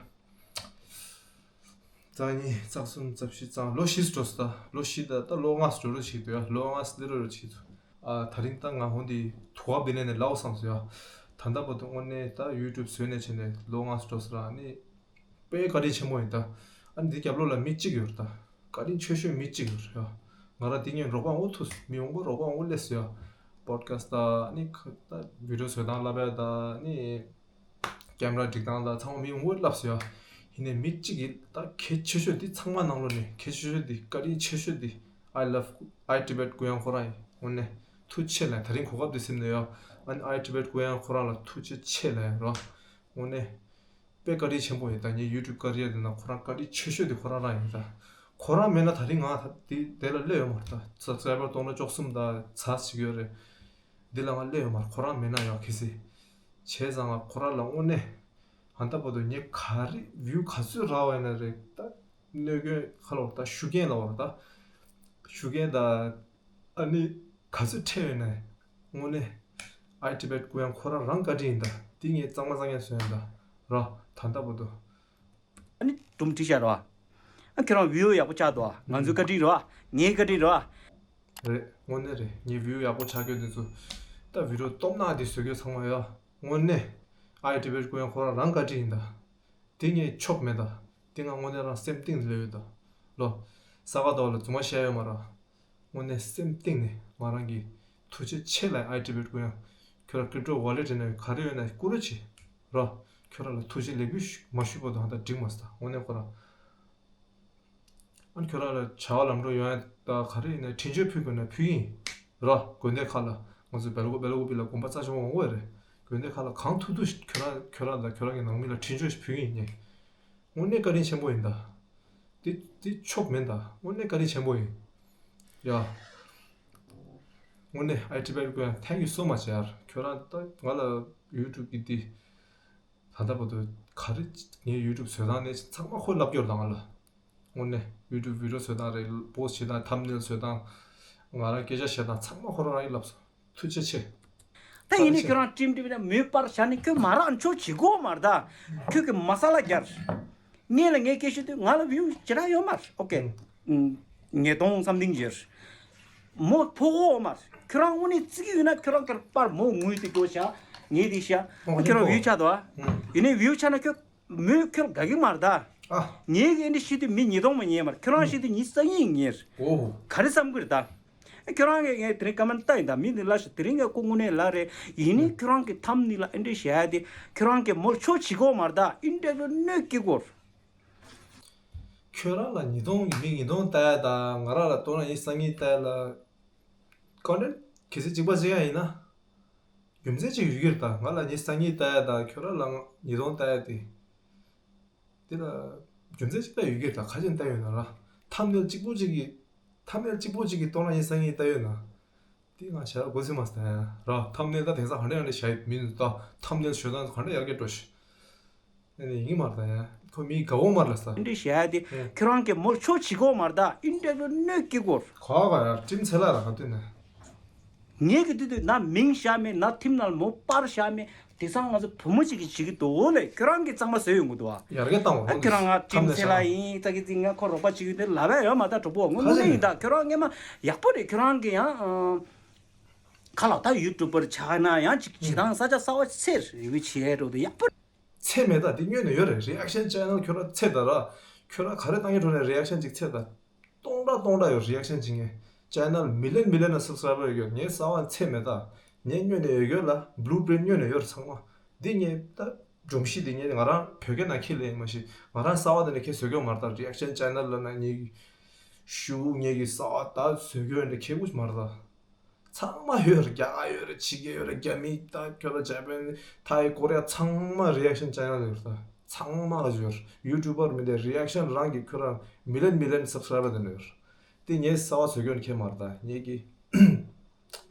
རྩ་གཉིས་རྩ་གསུམ་རྩ་བཞི་རྩ་ལྔ། ལོ་བཞི་འགྲོ་སོང་། ད་ལོ་བཞི་ད་ད་ལོ་ལྔ་འགྲོ་རོགས་བྱེད་འདུག་ཡ། ལོ་ལྔ་སླེབས་རོགས་བྱེད་འདུག་ཨ་ད་རིང་ད་ང་ཧོན་དེ་དུ་བ་བི་ལེ་ནས་ལའོ་བསམ་སོང་ཡ། ད་ལྟ་བར་དུ་དངོས་གནས་ད་ཡུ་ཊུབ་བཟོས་ནས་བྱས་ནས་ལོ་ལྔ་འགྲོ་སོང་ར། ཨ་ནི་དཔེ་བཀའ་དྲིན་ཆེན་པོ་ཡིན་ད། ཨ་ནི་འདི་རྒྱབ་ལོགས་ལ་མི་གཅིག་ཡོད་རེད་ད། བཀའ་དྲིན་ཆེ་ཤོས་མི་གཅིག་ཡོད་རེད་ཡ། ང་རང་འདི་ངས་རོགས་པ་འོ་ཐུག་མི་འོང་པ་རོགས་པ་འོ་སླེབས་སོང་ཡ། པོ་ཌི་ཁ་སི་ཊི་ད་ཨ་ནི་ཁ་ད་བི་ཌིའོ་བཟོ་སྟངས་བསླབ་པ་ད་ཨ་ནི་ཀེམ་ར་སྒྲིག་སྟངས་ད་ཚང་མ་མི་འོང་པ་བསླབས་སོང་ཡ། ཡིན་ནའི་མི་གཅིག་གིས་ད་གལ་ཆེ་ཤོས་འདི་ཚང་མ་ནང་ལོགས་ནས་གལ་ཆེ་ཤོས་འདི་བཀའ་དྲིན་ཆེ་ཤོས་འདི་I love I Tibet ཀུ་ཡང་ཁོ་རང་ཡིན། དངོས་གནས་ཐུགས་རྗེ་ཆེ་ལབ། ད་རིང་གོ་སྐབས་འདི་ཟིན་ནས་ཡ། ཨ་ནི་I Tibet ཀུ་ཡང་ཁོ་རང་ལ་ཐུགས་རྗེ་ཆེ་ལབ་རོགས། དངོས་གནས། དཔེ་བཀའ་དྲིན་ཆེན་པོ་ཡིན། ད་ངའི་ཡུ་ཊུབ་ཀེ་རི་ཡར་དེ་ན་ཁོ་རང་བཀའ་དྲིན་ཆེ་ཤོས་དེ་ཁོ་རང་རང་ཡིན། ད་ཁོ་རང་མེད་ན་ད་རིང་ང་ད་དེ་དེ་ལ་སླེབས་ཡོད་མ་རེད། ད་སབ་སི་ཀ་རའི་བར་སྟོང་ཕྲག་བཅུ་གསུམ་དང་ཚ་ཞིག་ཡོད་རེད། འདི་ལ་ང་སླེབས་ཡོད་མ་རེད། ཁོ་རང་མེད་ན་ཡང་གལ་སྲིད། བྱས་ཙང་ང་ཁོ་རང་ལ་དངོས་གནས་ཧ་ད་བར་དུ་ངས་ག་རེ་བིའུ་ག་ཚོད་རག་པ་ཡིན་ན་རེད། ད་གནོད་སྐྱོན་ཁ་ལོ་ད་ཤུགས་རྐྱེན་ལ་བར་ད་ཤུགས་རྐྱེན་ད་ཨ་ནི་ག་ཚོད་ཁྲལ་ཡོད་ན་དངོས་གནས་I Tibet ཀུ་ཡང་ཁོ་རང་རང་བཀའ་དྲིན་ཡིན། ད་འདི་ངས་གཙང་མ་གཙང་རྐྱང་བཟོས་ཡིན་ད་ར། ད་ལྟ་བར་དུ། ཨ་ནི་སྒྲུང་བྲིས་བཞག་ར། ཨ་ཁྱོད་རང་བིའུ་ཡག་པོ་ཆགས་འདུག་ང་ཚོའི་བཀའ་དྲིན་ར། ངའི་བཀའ་དྲིན་ར། རེད། དངོས་གནས་རེད། ངའི་བིའུ་ཡག་པོ་ཆགས་རྒྱུ་དེ་ཚོ་ད་བི་ཌིའོ་སྟོབས་ནག་དེ་བཟོ་རྒྱུ་ཚང་མ་ཡ། དངོས་གནས་I Tibet ཀུ་ཡང་ཁོ་རང་རང་བཀའ་དྲིན་ཡིན་ད། དེ་ངས་ཆོག་མེད་ད། དེ་ང་དངོས་གནས་རང་སེམས་གཏིང་ནས་ལོས་ཡོད་ད། ལོ། ས་ག་ཟླ་བ་ལ་རྫུན་མ་བཤད་ཡོད་མ་ར། དངོས་གནས་སེམས་གཏིང་ནས་ང་རང་གིས་ཐུགས་རྗེ་ཆེ་ལབ། I Tibet ཀུ་ཡང་ཁྱོད་རང་ཀི་རི་པི་ཊོ་ཝོ་ལེ་ཊི་ཡིན་ན་ག་རེ་ཡོད་ན་བསྐུར་རོགས་བྱེད་ར། ཁྱོད་རང་ལ་ཐུགས་རྗེ་ལེགས་འབུལ་ཞུ་མ་ཞུས་བར་དུ་ཧ་ད་འགྲིག་མ་སོང་། ད་དངོས་གནས་ཁོ་རང་ཨ་ནི་ཁྱོད་རང་ལ་བྱ་བ་ལམ་འགྲོ་ཡོང་ཡ་ད་ག་རེ་ཡིན་ན་འཕྲིན་བཅོལ་ཕུལ་དགོས་ན་ཕུལ་གྱི་ཡིན་ར། དགོན་སྡེ་ཁག་ལ་ང་ཚོ་སྦེལ་ཀོབ་སྦེལ་ཀོབ་ལ་དགོན་པ་རྩ་ཆེན་པོ་མང་པོ་ཡོད་རེད། དགོན་སྡེ་ཁག་ལ་གང་ཐུབ་ཐུབ་ཁྱོད་རང་ཁྱོད་རང་དང་ཁྱོད་རང་གི་ནང་མི་ལ་འཕྲིན་བཅོལ་ཞིག་ཕུལ་གྱི་ཡིན། དངོས་གནས་བཀའ་དྲིན་ཆེན་པོ་ཡིན་ད། འདི་འདི་ཆོག་མིན་ད། དངོས་གནས་བཀའ་དྲིན་ཆེན་པོ་ཡིན། ཡ། དངོས་གནས་I Tibet ཀུ་ཡང་thank you so much ཡར། ཁྱོད་རང་ད་ང་ལ་ཡུ་ཊུབ་གི་འདི། ད་ལྟ་བར་དུ་ག་རེ་ངའི་ཡུ་ཊུབ་བཟོ་སྟངས་ནས་ཚང་མ་ཁོས་ལབ་ཀྱི་ཡོད་རེད་ད་ང་ལ། དངོས་གནས་ཡུ་ཊུབ་བི་ཌིའོ་བཟོ་སྟངས་རེད། པོ་སི་ཊི་བྱེད་སྟངས། ཐམ་ནེལ་བཟོ་སྟངས། ང་རང་སྐད་ཆ་བཤད་སྟངས་ཚང་མ་ཁོ་རང་རང་གིས་ལབ་སོང་། ཐུགས་རྗེ་ཆེ། ད་ཡིན་ནའི་ཁྱོད་རང་ཀྲིམ་ཀྲིམ་ན་མོས་པར་བྱ་ནི་ཁྱོད་མ་རག་ཆོག་བྱེད་དགོས་མ་རེད་ད། ཁྱོད་ཀྱི་མ་ས་ལ་རྒྱར། ངས་ལ་ངས་སྐད་ཤོད་དུས་ང་ལ་བིའུ་ཇི་འདྲ་ཡོད་མ་རེད། ཨོ་ཀེ། ཉིས་སྟོང་སམ་ཐིང་ཇེར། མོ་ཕོ་གོ་མ་རེད། ཁྱོད་རང་དངོས་གནས་བརྩི་གི་ཡོད་ན་ཁྱོད་རང་གི་པར་མོ་ངུས་ཏེ་གོ་བྱ། ངས་དེ་བྱ། ཨོ་ཁྱོད་རང་ཕོ་བིའུ་ཆགས་འདུག་ཨ། ཡིན་ནའི་བིའུ་ཆགས་ན་ཁྱོད། མོས་ཁྱོད་དགའ་གི་མ་རེད་ད། ཨ། ངས་གི་ཨེ་འདྲ་ཤི་དུས་མི་ཉིས་སྟོང་མ་ཉན་མ་རེད། ཁྱོད་རང་ཤི་དུས་ཉི་ཤུ་རྩ་གཉིས་ཉན། ཨོ། ག་རེ་བསམ་གི་རེད་ད། ཁྱོད་རང་གི་ངས་དེ་རིང་ཀ་མེན་ཊི་ལྟ་ཡིན་ད། མི་འདི་ལ་ཤི་དེ་རིང་གི་སྐུ་དངོས་གནས་ལ་རེད། ཡིན་ནའི་ཁྱོད་རང་གི་ཐམ་ནི་ལ་ཨེ་འདྲ་བྱ་ཡ་དེ་ཁྱོད་རང་གི་མོར་ཆོག་བྱེད་གོ་མ་རེད་ད། ཨེ་འདྲ་གི་གནོད་སྐྱེལ་གོ། ཁྱོད་རང་ལ་ཉིས་སྟོང་མི་ཉིས་སྟོང་ལྟ་ཡ་ད་ང་རང་ལ་སྟོང་ལ་ཉི་ཤུ་རྩ་གཉིས་ལྟ་ཡ་ལ། ཀོན་ཊེན་ཊི་གལ་སྲིད་གཅིག་པ་གཅིག་ཡང་ཡིན་ན། རྒྱུ་མཚན་གཅིག་ཡོད་ཀྱི་རེད་ད། ང་ལ་ཉི་ཤུ་རྩ་གཉིས་ལྟ་ཡ་ད་ཁྱོད་རང་ལ་ང་ཉིས་སྟོང་ལྟ་ཡ་དེ། དེ་ལ་རྒྱུ་མཚན་གཅིག་ད་ཡོད་ཀྱི་རེད་ད། ག་ཅིག་ལྟ་ཡོད་ན་ར། ཐམ་ནེལ་གཅིག་པོ་གཅིག་གི། ཐམ་ནེལ་གཅིག་པོ་གཅིག་གི་སྟོང་ལ་ཉི་ཤུ་རྩ་གཉིས་ལྟ་ཡོད་ན། དེ་ང་བྱ་དགོས་ཟེར་མ་ཟེར་ཡ་ར། ཐམ་ནེལ་ད་དེང་སང་ག་འདྲ་ཡང་འདྲ་བྱ་ཡི་མི་འདུག་ད། ཐམ་ནེལ་ཞོ་སྟངས་ག་འདྲ་ཡར་རྒྱས་འགྲོ་ཤི། ཨ་ནི་ཡིན་མ་རེད་ད་ཡ། ཁོ་མི་དགའ་བོ་མ་རེད་ལ་ས། ཨིན་འདྲ་བཤད་དེ་ཨེ། ཁྱོད་རང་གི་མོར་ཆོག་བྱེད་གོ་མ་རེད་ད། ཨིན་འདྲ་གི་གནོད་སྐྱེལ་གོ། གོ་ག་ཡ་ཀྲིམ་ཚེ་ལ་ར་ག་དུས་ནས། ངས་གི་དུས་དུས་ན་མིང་བཞག་མེད། ན་ཐིམ་ན་ལ་མོ་པར་བཞག་མེད། དེ་སང་ང་ཚོ་བུ་མོ་གཅིག་གིས་བྱེད་ཀྱི་འདུག་ལས་ཁྱོད་རང་གིས་གཙང་མ་བཟོས་ཡོང་གི་འདུག་ཨ། ཡར་རྒྱས་བཏང་བ། ཨ་ཁྱོད་རང་ང་ཀྲིམ་ཚེ་ལ་ཡིན་ཙག་གི་ཙིག་ང་ཁོ་རོགས་པ་བྱེད་ཀྱི་འདུག་ལབ་ཡ་ཡོད་མ་ད་གྲོགས་པོ། དངོས་གནས་ཡིན་ད། ཁྱོད་རང་སྔས་མ་ཡག་པོ་རེད། ཁྱོད་རང་གི་ཡང་ཁ་ལག་ད་ཡུ་ཊུབ་པར་ཆགས་ན་ཡང་ཅིག་བྱེད་སྟངས་ས་ཆ་གསར་པ་ཚེ་རེ་བྱེད་འགྲོ་དུས་ཡག་པོ། ཚད་མེད་ད། འདི་སྔོན་ནས་ཡོད་རེད། རི་ཨེག་ཤན་ཅེ་ནལ་ཁྱོད་རང་ཚད་ད་ར། ཁྱོད་རང་ག་རེ་བཏང་གི་འགྲོ་ནས་རི་ཨེག་ཤན་ཅིག་ཚད་ད། སྟོང་ཕྲག་སྟོང་ཕྲག་ཡོད་རི་ཨེག་ཤན་བྱེད་མཁན། ཅེ་ནལ་མི་ལན་མི་ལན་ན་སབ་སི་ཀ་རའེ་བར་ཡོད་ངས་གསར་པ་ཚད་མེད་ད། ངས་སྔོན་ནས་ཡོད་ཡོད་ལ་བླུ་པི་རིན་ཊི་སྔོན་ནས་ཡོད་རེད་ཚང་མ། འདི་ངས་ད་སྒྲོམ་གཞི་འདི་ངས་ང་རང་བོད་སྐད་ནང་ཁྱེར་ལེན་མ་ཤེས། ང་རང་གསར་པ་དེ་ནས་ཁྱེར་བཟོ་གི་ཡོད་མ་རེད་ད། རི་ཨེག་ཤན་ཅེ་ནལ་ལ་ན་ངས་ཀྱི་ཤུ་ངས་ཀྱི་གསར་པ་ད་བཟོ་གི་ཡོད་འདྲ་ཁྱེར་དགོས་མ་རེད་ད། ཚང་མ་ཡོད་རེད། རྒྱ་གར་ཡོད་རེད། ཕྱི་རྒྱལ་ཡོད་རེད། རྒྱ་མི་ད་ཁྱོད་རང་ཇ་པན་ཐའི་ཀོ་རི་ཡ་ཚང་མ་རི་ཨེག་ཤན་ཅེ་ནལ་ཡོད་རེད། ཚང་མ་ཡོད་རེད། ཡུ་ཊུབ་པར་མི་དེ་རི་ཨེག་ཤན་རང་གི་ཁྱོད་རང་མི་ལན་མི་ལན་སབ་སི་ཀ་རའེ་བར་དེ་ནས་ཡོད་རེད། དེ་ངས་གསར་པ་བཟོ་གི་ཡོད་ཁྱེད་མ་རེད་ད། ངས་ཀྱི་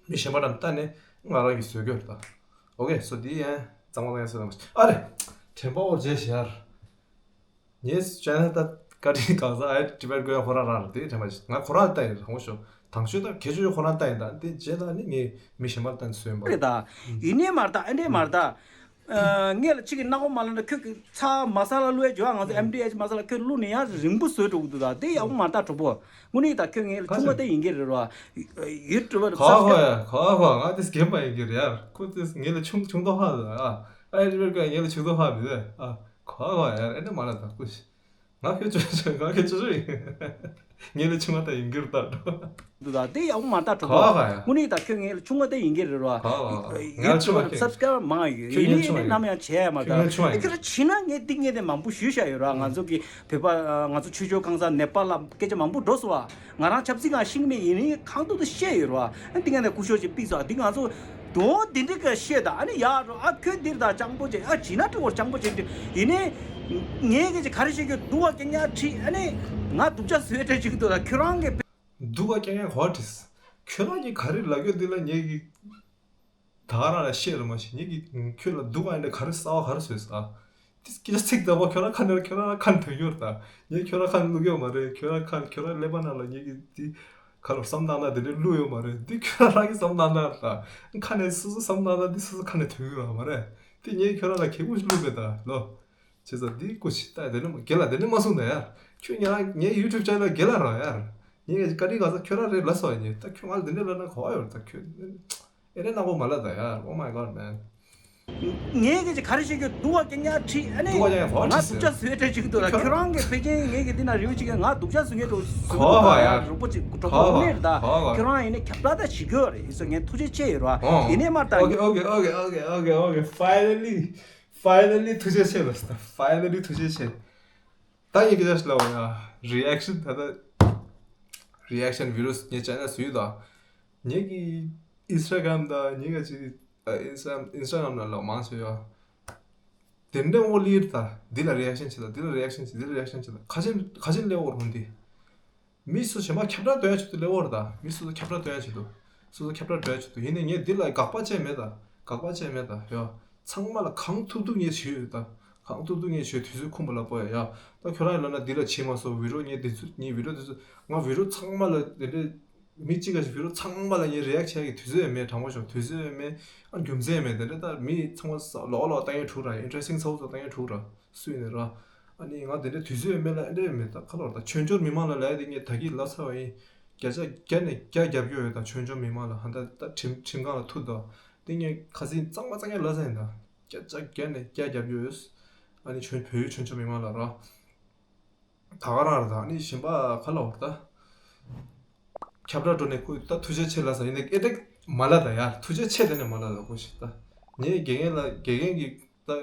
མི་གཞན་པ་རྣམས་ལྟ་ནས་ང་རང་གིས་བཟོ་གི་ཡོད་རེད་ད། ཨོ་ཀེ། སོ་དེ་ཡན་གཙང་མ་གཙང་ཡན་བཟོ་ན་མ་ཨ་རེ། དྲན་པ་འོར་རྗེས་ཞར། ངས་ཅེ་ནལ་ད་བཀའ་དྲིན་གང་ཟག་ཨའི་ཊི་བེཊ་ཀོ་ཡང་ཁོ་རང་རང་རེད་དེ་དྲན་པ་ཞིག་ང་ཁོ་རང་ལྟ་ཡིན་རང་ཤོ་དང་ཤོས་ད་གལ་ཆེ་ཤོས་ཁོ་རང་ལྟ་ཡིན་ད། དེ་རྗེས་ད་ནི་ངས་མི་གཞན་པ་ལྟ་ནས་བཟོས་ཡིན་པ་རེད་ད། ཡིན་ནའི་མ་རེད་ད། ཨེ་འདྲས་མ་རེད་ད། ཨ། ངས་ལ་ཅིག་གི་སྣ་ཁོག་མ་ལ་འདྲ། ཁྱོད་ཀྱི་ཚ་མ་ས་ལ་བླུགས་ཡ་འཇོག་ང་ཚོ་ཨེམ་ཌི་ཨེཆ་མ་ས་ལ་ཁྱོད་བླུགས་ནས་ཡང་རིང་པོ་བཟོས་འགྲོ་གི་འདུག་ད་དེ་ཡག་པོ་མ་རེད་ད་གྲོགས་པོ། དངོས་གནས་ད་ཁྱོད་ངའི་ལ་ཆུང་མ་དེ་ཡིན་གྱི་རེད་རོ། ཡུ་ཊུབ་པར་ག་ག་ཡ་ག་ག་ང་དེ་སྐྱེམ་པ་ཡིན་གྱི་རེད་ཡ། ཁོ་དེ་ངའི་ལ་ཆུང་ཆུང་དོ་ཧ་ལ་ཨ། ཨ་ཡ་ཅི་བེར་ཀ་ངའི་ལ་ཆུང་དོ་ཧ་མི་རེད་ཨ། ག་ག་ཡ་ཨེ་འདྲ་མ་ལ་ད་ཁོ་ཤི། ང་ཁྱོད་ཅོ་ཅོ་ང་ཁྱོད་ཅོ་ཅོ་ཡིན། ངའི་ལ་ཆུང་མ་ད་ཡིན་གྱི་རེད་ད་འགྲོ། འདུག་ད་དེ་ཡག་པོ་མ་རེད་ད་གྲོགས་པོ། ག་ག་ཡ། དངོས་གནས་ད་ཁྱོད་ངའི་ལ་ཆུང་མ་དེ་ཡིན་གྱི་རེད་རོ། ག་ག་ང་ཡུ་ཆུང་མ་ཊུབ་ཁྱོད་སབ་སི་ཀ་རའེབ་མང་ཡོད་ཡིན་ནའི་ནམ་ཡང་བྱས་ཡ་མ་རེད་ད། ཁྱོད་ཁྱོད་ལ་བྱིན་ན་ངས་འདི་ངས་དེ་མང་པོ་ཞུས་བཞག་ཡོད་རོ། ང་ཚོ་གི་བོད་པ་ང་ཚོ་ཆོས་ཕྱོགས་གང་ས་ནེ་པ་ལ་སྐད་ཆ་མང་པོ་འགྲོ་སོང་བ། ང་རང་ཆབ་སྲིད་ནང་ཤེས་ཀྱི་མེད་ཡིན་ནའི་གང་ཐུབ་ཐུབ་བཤད་ཡོད་རེད་བ། ཨ་འདི་ང་ནས་སྐུ་ཞབས་ཅིག་ཕིག་སོང་། འདི་ང་ཚོ་དོན་འདི་འདྲའི་སྐད་བཤད་ད་ཨ་ནི་ཡག་རོ། ཨ་ཁྱོད་འདིར་ད་སྤྱང་པོ་ཅིག་ཨ་བྱིན་ན་འགྲིག་གོ་སྤྱང་པོ་ཅིག་འདི་ཡིན་ནའི་ངས་སྐད་ཆ་ག་རེ་བཤད་རྒྱུ་འདུག་བ་སྐད་ཉག་ཁྲིད་ཨ་ནི་ང་སྡུག་ཅག་བཟོས་འདྲ་ཅིག་འདུག་ད་ཁྱོད་རང་གི་སྡུག་བ་སྐད་ཉག་གོ་བྲིས། ཁྱོད་རང་གི་ག་རེ་ལབ་རྒྱུ་འདི་ལ་ངས་ཀྱི། ད་ག་རང་ལ་བཤད་རོ་མ་ཤེས། ངེད་ཀྱིས་ཁྱོད་ལ་སྡུག་ཨ་འདྲ་ག་རེ་གསར་བ་ག་རེ་བཟོས་ས། ཏིས་ཀྱི་ཚིག་ལྟ་བུ་ཁྱོད་རང་ཁ་ནས་ཁྱོད་རང་ཁ་ནས་ཐོན་ཡོད་ད། ངས་ཁྱོད་རང་ཁ་ནས་བླུག་ཡོད་མ་རེད། ཁྱོད་རང་ཁ་ཁྱོད་རང་ཀླད་པ་ནང་ལ་ངེད་ཀྱིས་ཏི་ཁ་ལོ་བསམ་སྟངས་ན་དེ་འདྲ་བླུག་ཡོད་མ་རེད། ཏི་ཁྱོད་རང་རང་གི་བསམ་སྟངས་ན་ད་ཁ་ནས་སོ་སོ་བསམ་སྟངས་ན་ཏི་སོ་སོ་ཁ་ནས་ཐོན་ཡོད་མ་རེད། ཏི་ངས་ཁྱོད་རང་ལ་གད་མོ་ཞིག་བླུག་པས་ད་ལོ། བྱས་ཙང་འདི་སྐུ་མཁྱེན་ད་དེ་ནི་རྒན་ལགས་དེ་ནི་མ་གསུངས་ད་ཡ། ཁྱོད་ཉ་ངའི་ཡུ་ཊུབ་ཅེ་ནལ་རྒན་ལགས་རང་ཡ། ངས་བཀའ་དྲིན་ག་ས་ཁྱོད་རང་རེད་ལ་སོ་ཡ་ཉེ་ད་ཁྱོད་ང་ལ་དེ་འདྲ་ལབ་ན་གོ་བ་ཡོད་ད་ཁྱོད་ཨེ་རེད་ན་གོ་མ་ལ་ད་ཡ། Oh my God man། ངས་སྐད་ཆ་ག་རེ་བཤད་རྒྱུ་འདུག་བ་སྐད་ཉག་ཁྲིད་ཨ་ནི་སྡུག་བ་ཀྱང་གོ་ང་ཁྲིད་སྡུག་ཅག་ཟེར་བཟོས་བྲལ་ཅིག་འདུག་ད་ཁྱོད་རང་གི་ཕལ་ཆེར་ངས་ཀྱི་འདི་ན་རེའུ་ཅིག་ང་སྡུག་ཅག་བཟོ་མཁན་འགྲོ་གོ་བ་ཡ། རོགས་པོ་ཅིག་གྲོགས་པོ་ཡ་ནས་ད་གོ་བ་ཁྱོད་རང་ཡིན་ན་ཁྱབ་བསྒྲགས་ད་བྱེད་དགོས་རེད་ཡིན་ཙང་ངས་ཐུགས་རྗེ་ཆེ་ཡོད་ར། ཡིན་ནའི་མ་ད་Okay, okay, okay, okay, okay, okay. Finally, finally ཐུགས་རྗེ་ཆེ་ལ་ས། Finally ཐུགས་རྗེ་ཆེ། ད་ཡིན་གྱི་ཞག་ལ་བ་ཡ། རི་ཨེག་ཤན་ད་ལྟ་རི་ཨེག་ཤན་བི་ཌི་ཡོ་ངས་ཅེ་ནལ་བཟོས་ཡོད་ད། ངེད་ཀྱི་ཨིན་སི་ཊ་གྷ་རམ་ད་ངེད་ཀྱི་ཨིན་སི་ཊ་ཨིན་སི་ཊ་གྷ་རམ་ནང་ལོག་མང་ཆེ་ཡོད། དེ་འདྲ་འོ་ལིར་ད་འདི་ལ་རི་ཨེག་ཤན་བྱེད་ད་འདི་ལ་རི་ཨེག་ཤན་བྱེད་འདི་ལ་རི་ཨེག་ཤན་བྱེད་ད་ཁ་ཆེན་ཁ་ཆེན་ལེ་འོར་ཧོན་འདི། མི་སུ་གཞན་པ་ཁྱབ་བསྒྲགས་འདོན་ཡ་ཆེད་དུ་སླེབས་པ་རེད་ད། མི་སོ་སོ་ཁྱབ་བསྒྲགས་འདོན་ཡ་ཆེད་དུ། སོ་སོ་ཁྱབ་བསྒྲགས་འདོན་ཡ་ཆེད་དུ་ཡིན་ནའི་ངས་འདི་ལ་དགག་པ་བྱས་མེད་ད། དགག་པ་བྱས་མེད་ད་ཡ། ཚང་མ་ལ་གང་ཐུབ་ཐུབ་ངས་བྱས་ཡོད་ད། གང་ཐུབ་ཐུབ་ངས་བྱས་དུས་ཚོད་ཁོམ་པ་ལ་སྤོ་ཡ་ཡ། ད་ཁྱོད་རང་ཡིན་ལབ་ན་འདི་ལ་བྱས་མ་སོང་བི་ཌི་ཡོ་ངས་འདི་ཚོ་ངས་བི་ཌི་ཡོ་འདི་ཚོ་ང་བི་ཌི་ཡོ་ཚང་མ་ལ་དེ་འདྲས་མི་གཅིག་ག་ཞིག་བི་ཌི་ཡོ་ཚང་མ་ལ་ངས་རི་ཨེག་བྱས་ཀྱི་དུས་ཚོད་ཡང་མེད། དྲང་པོ་ཞོག་དུས་ཚོད་ཡང་མེད། ཨ་རྒྱུ་མཚན་ཡང་མེད། དེ་འདྲས་ད་མི་ཚང་མ་ལོག་ལོག་ལྟ་ཡ་འཁྲུག་ར་ཨིན་ཊི་རེ་སི་ཊིང་ཚ་བོ་ཚོ་ལྟ་ཡ་འཁྲུག་ར། སུ་ཡིན་ནའི་ར། ཨ་ནི་ང་དེ་འདྲའི་དུས་ཚོད་མེད་ལ་ཨེ་འདྲའི་མེད་ད་ཁ་ལོར་ད་ཆོས་འབྱོར་མི་མང་ལ་ལས་དེ་ངས་ད་གིན་ལབ་ཚར་བ་ཡིན། བརྒྱ་ཆ་བརྒྱ་ནས་བརྒྱ་རྒྱབ་ཡོད་ད་ཆོས་འབྱོར་མི་མང་ལ་ཧ་ད་ད་ཁྲིམས་ཁྲིམས་ཁང་ལ་ཐུག་ད། དེ་ངས་ཁ་སང་གཙང་མ་གཙང་རྐྱང་ལབ་ཚར་ཡིན་ད། བརྒྱ་ཆ་བརྒྱ་ནས་བརྒྱ་རྒྱབ་ཡོད། ཨ་ནི་ཆོས་བོད་ཡུལ་ཆོས་འབྱོར་མི་མང་ལ་ར། ད་ག་རང་རེད་ད་ཨ་ནི་གཞན་པ་ཁ་ལོར་ད། ཁྱབ་བསྒྲགས་འགྲོ་ནས་ཁོས་ད་ཐུགས་རྗེ་ཆེ་ལབ་ས་ཡིན་ནའི་ཨེ་འདྲ་མ་ལབ་ད་ཡ། ཐུགས་རྗེ་ཆེ་དེ་ནས་མ་ལབ་ད་ཁོ་ཞིག་ད། ངས་དགེ་རྒན་ལ་དགེ་རྒན་གྱི་ད་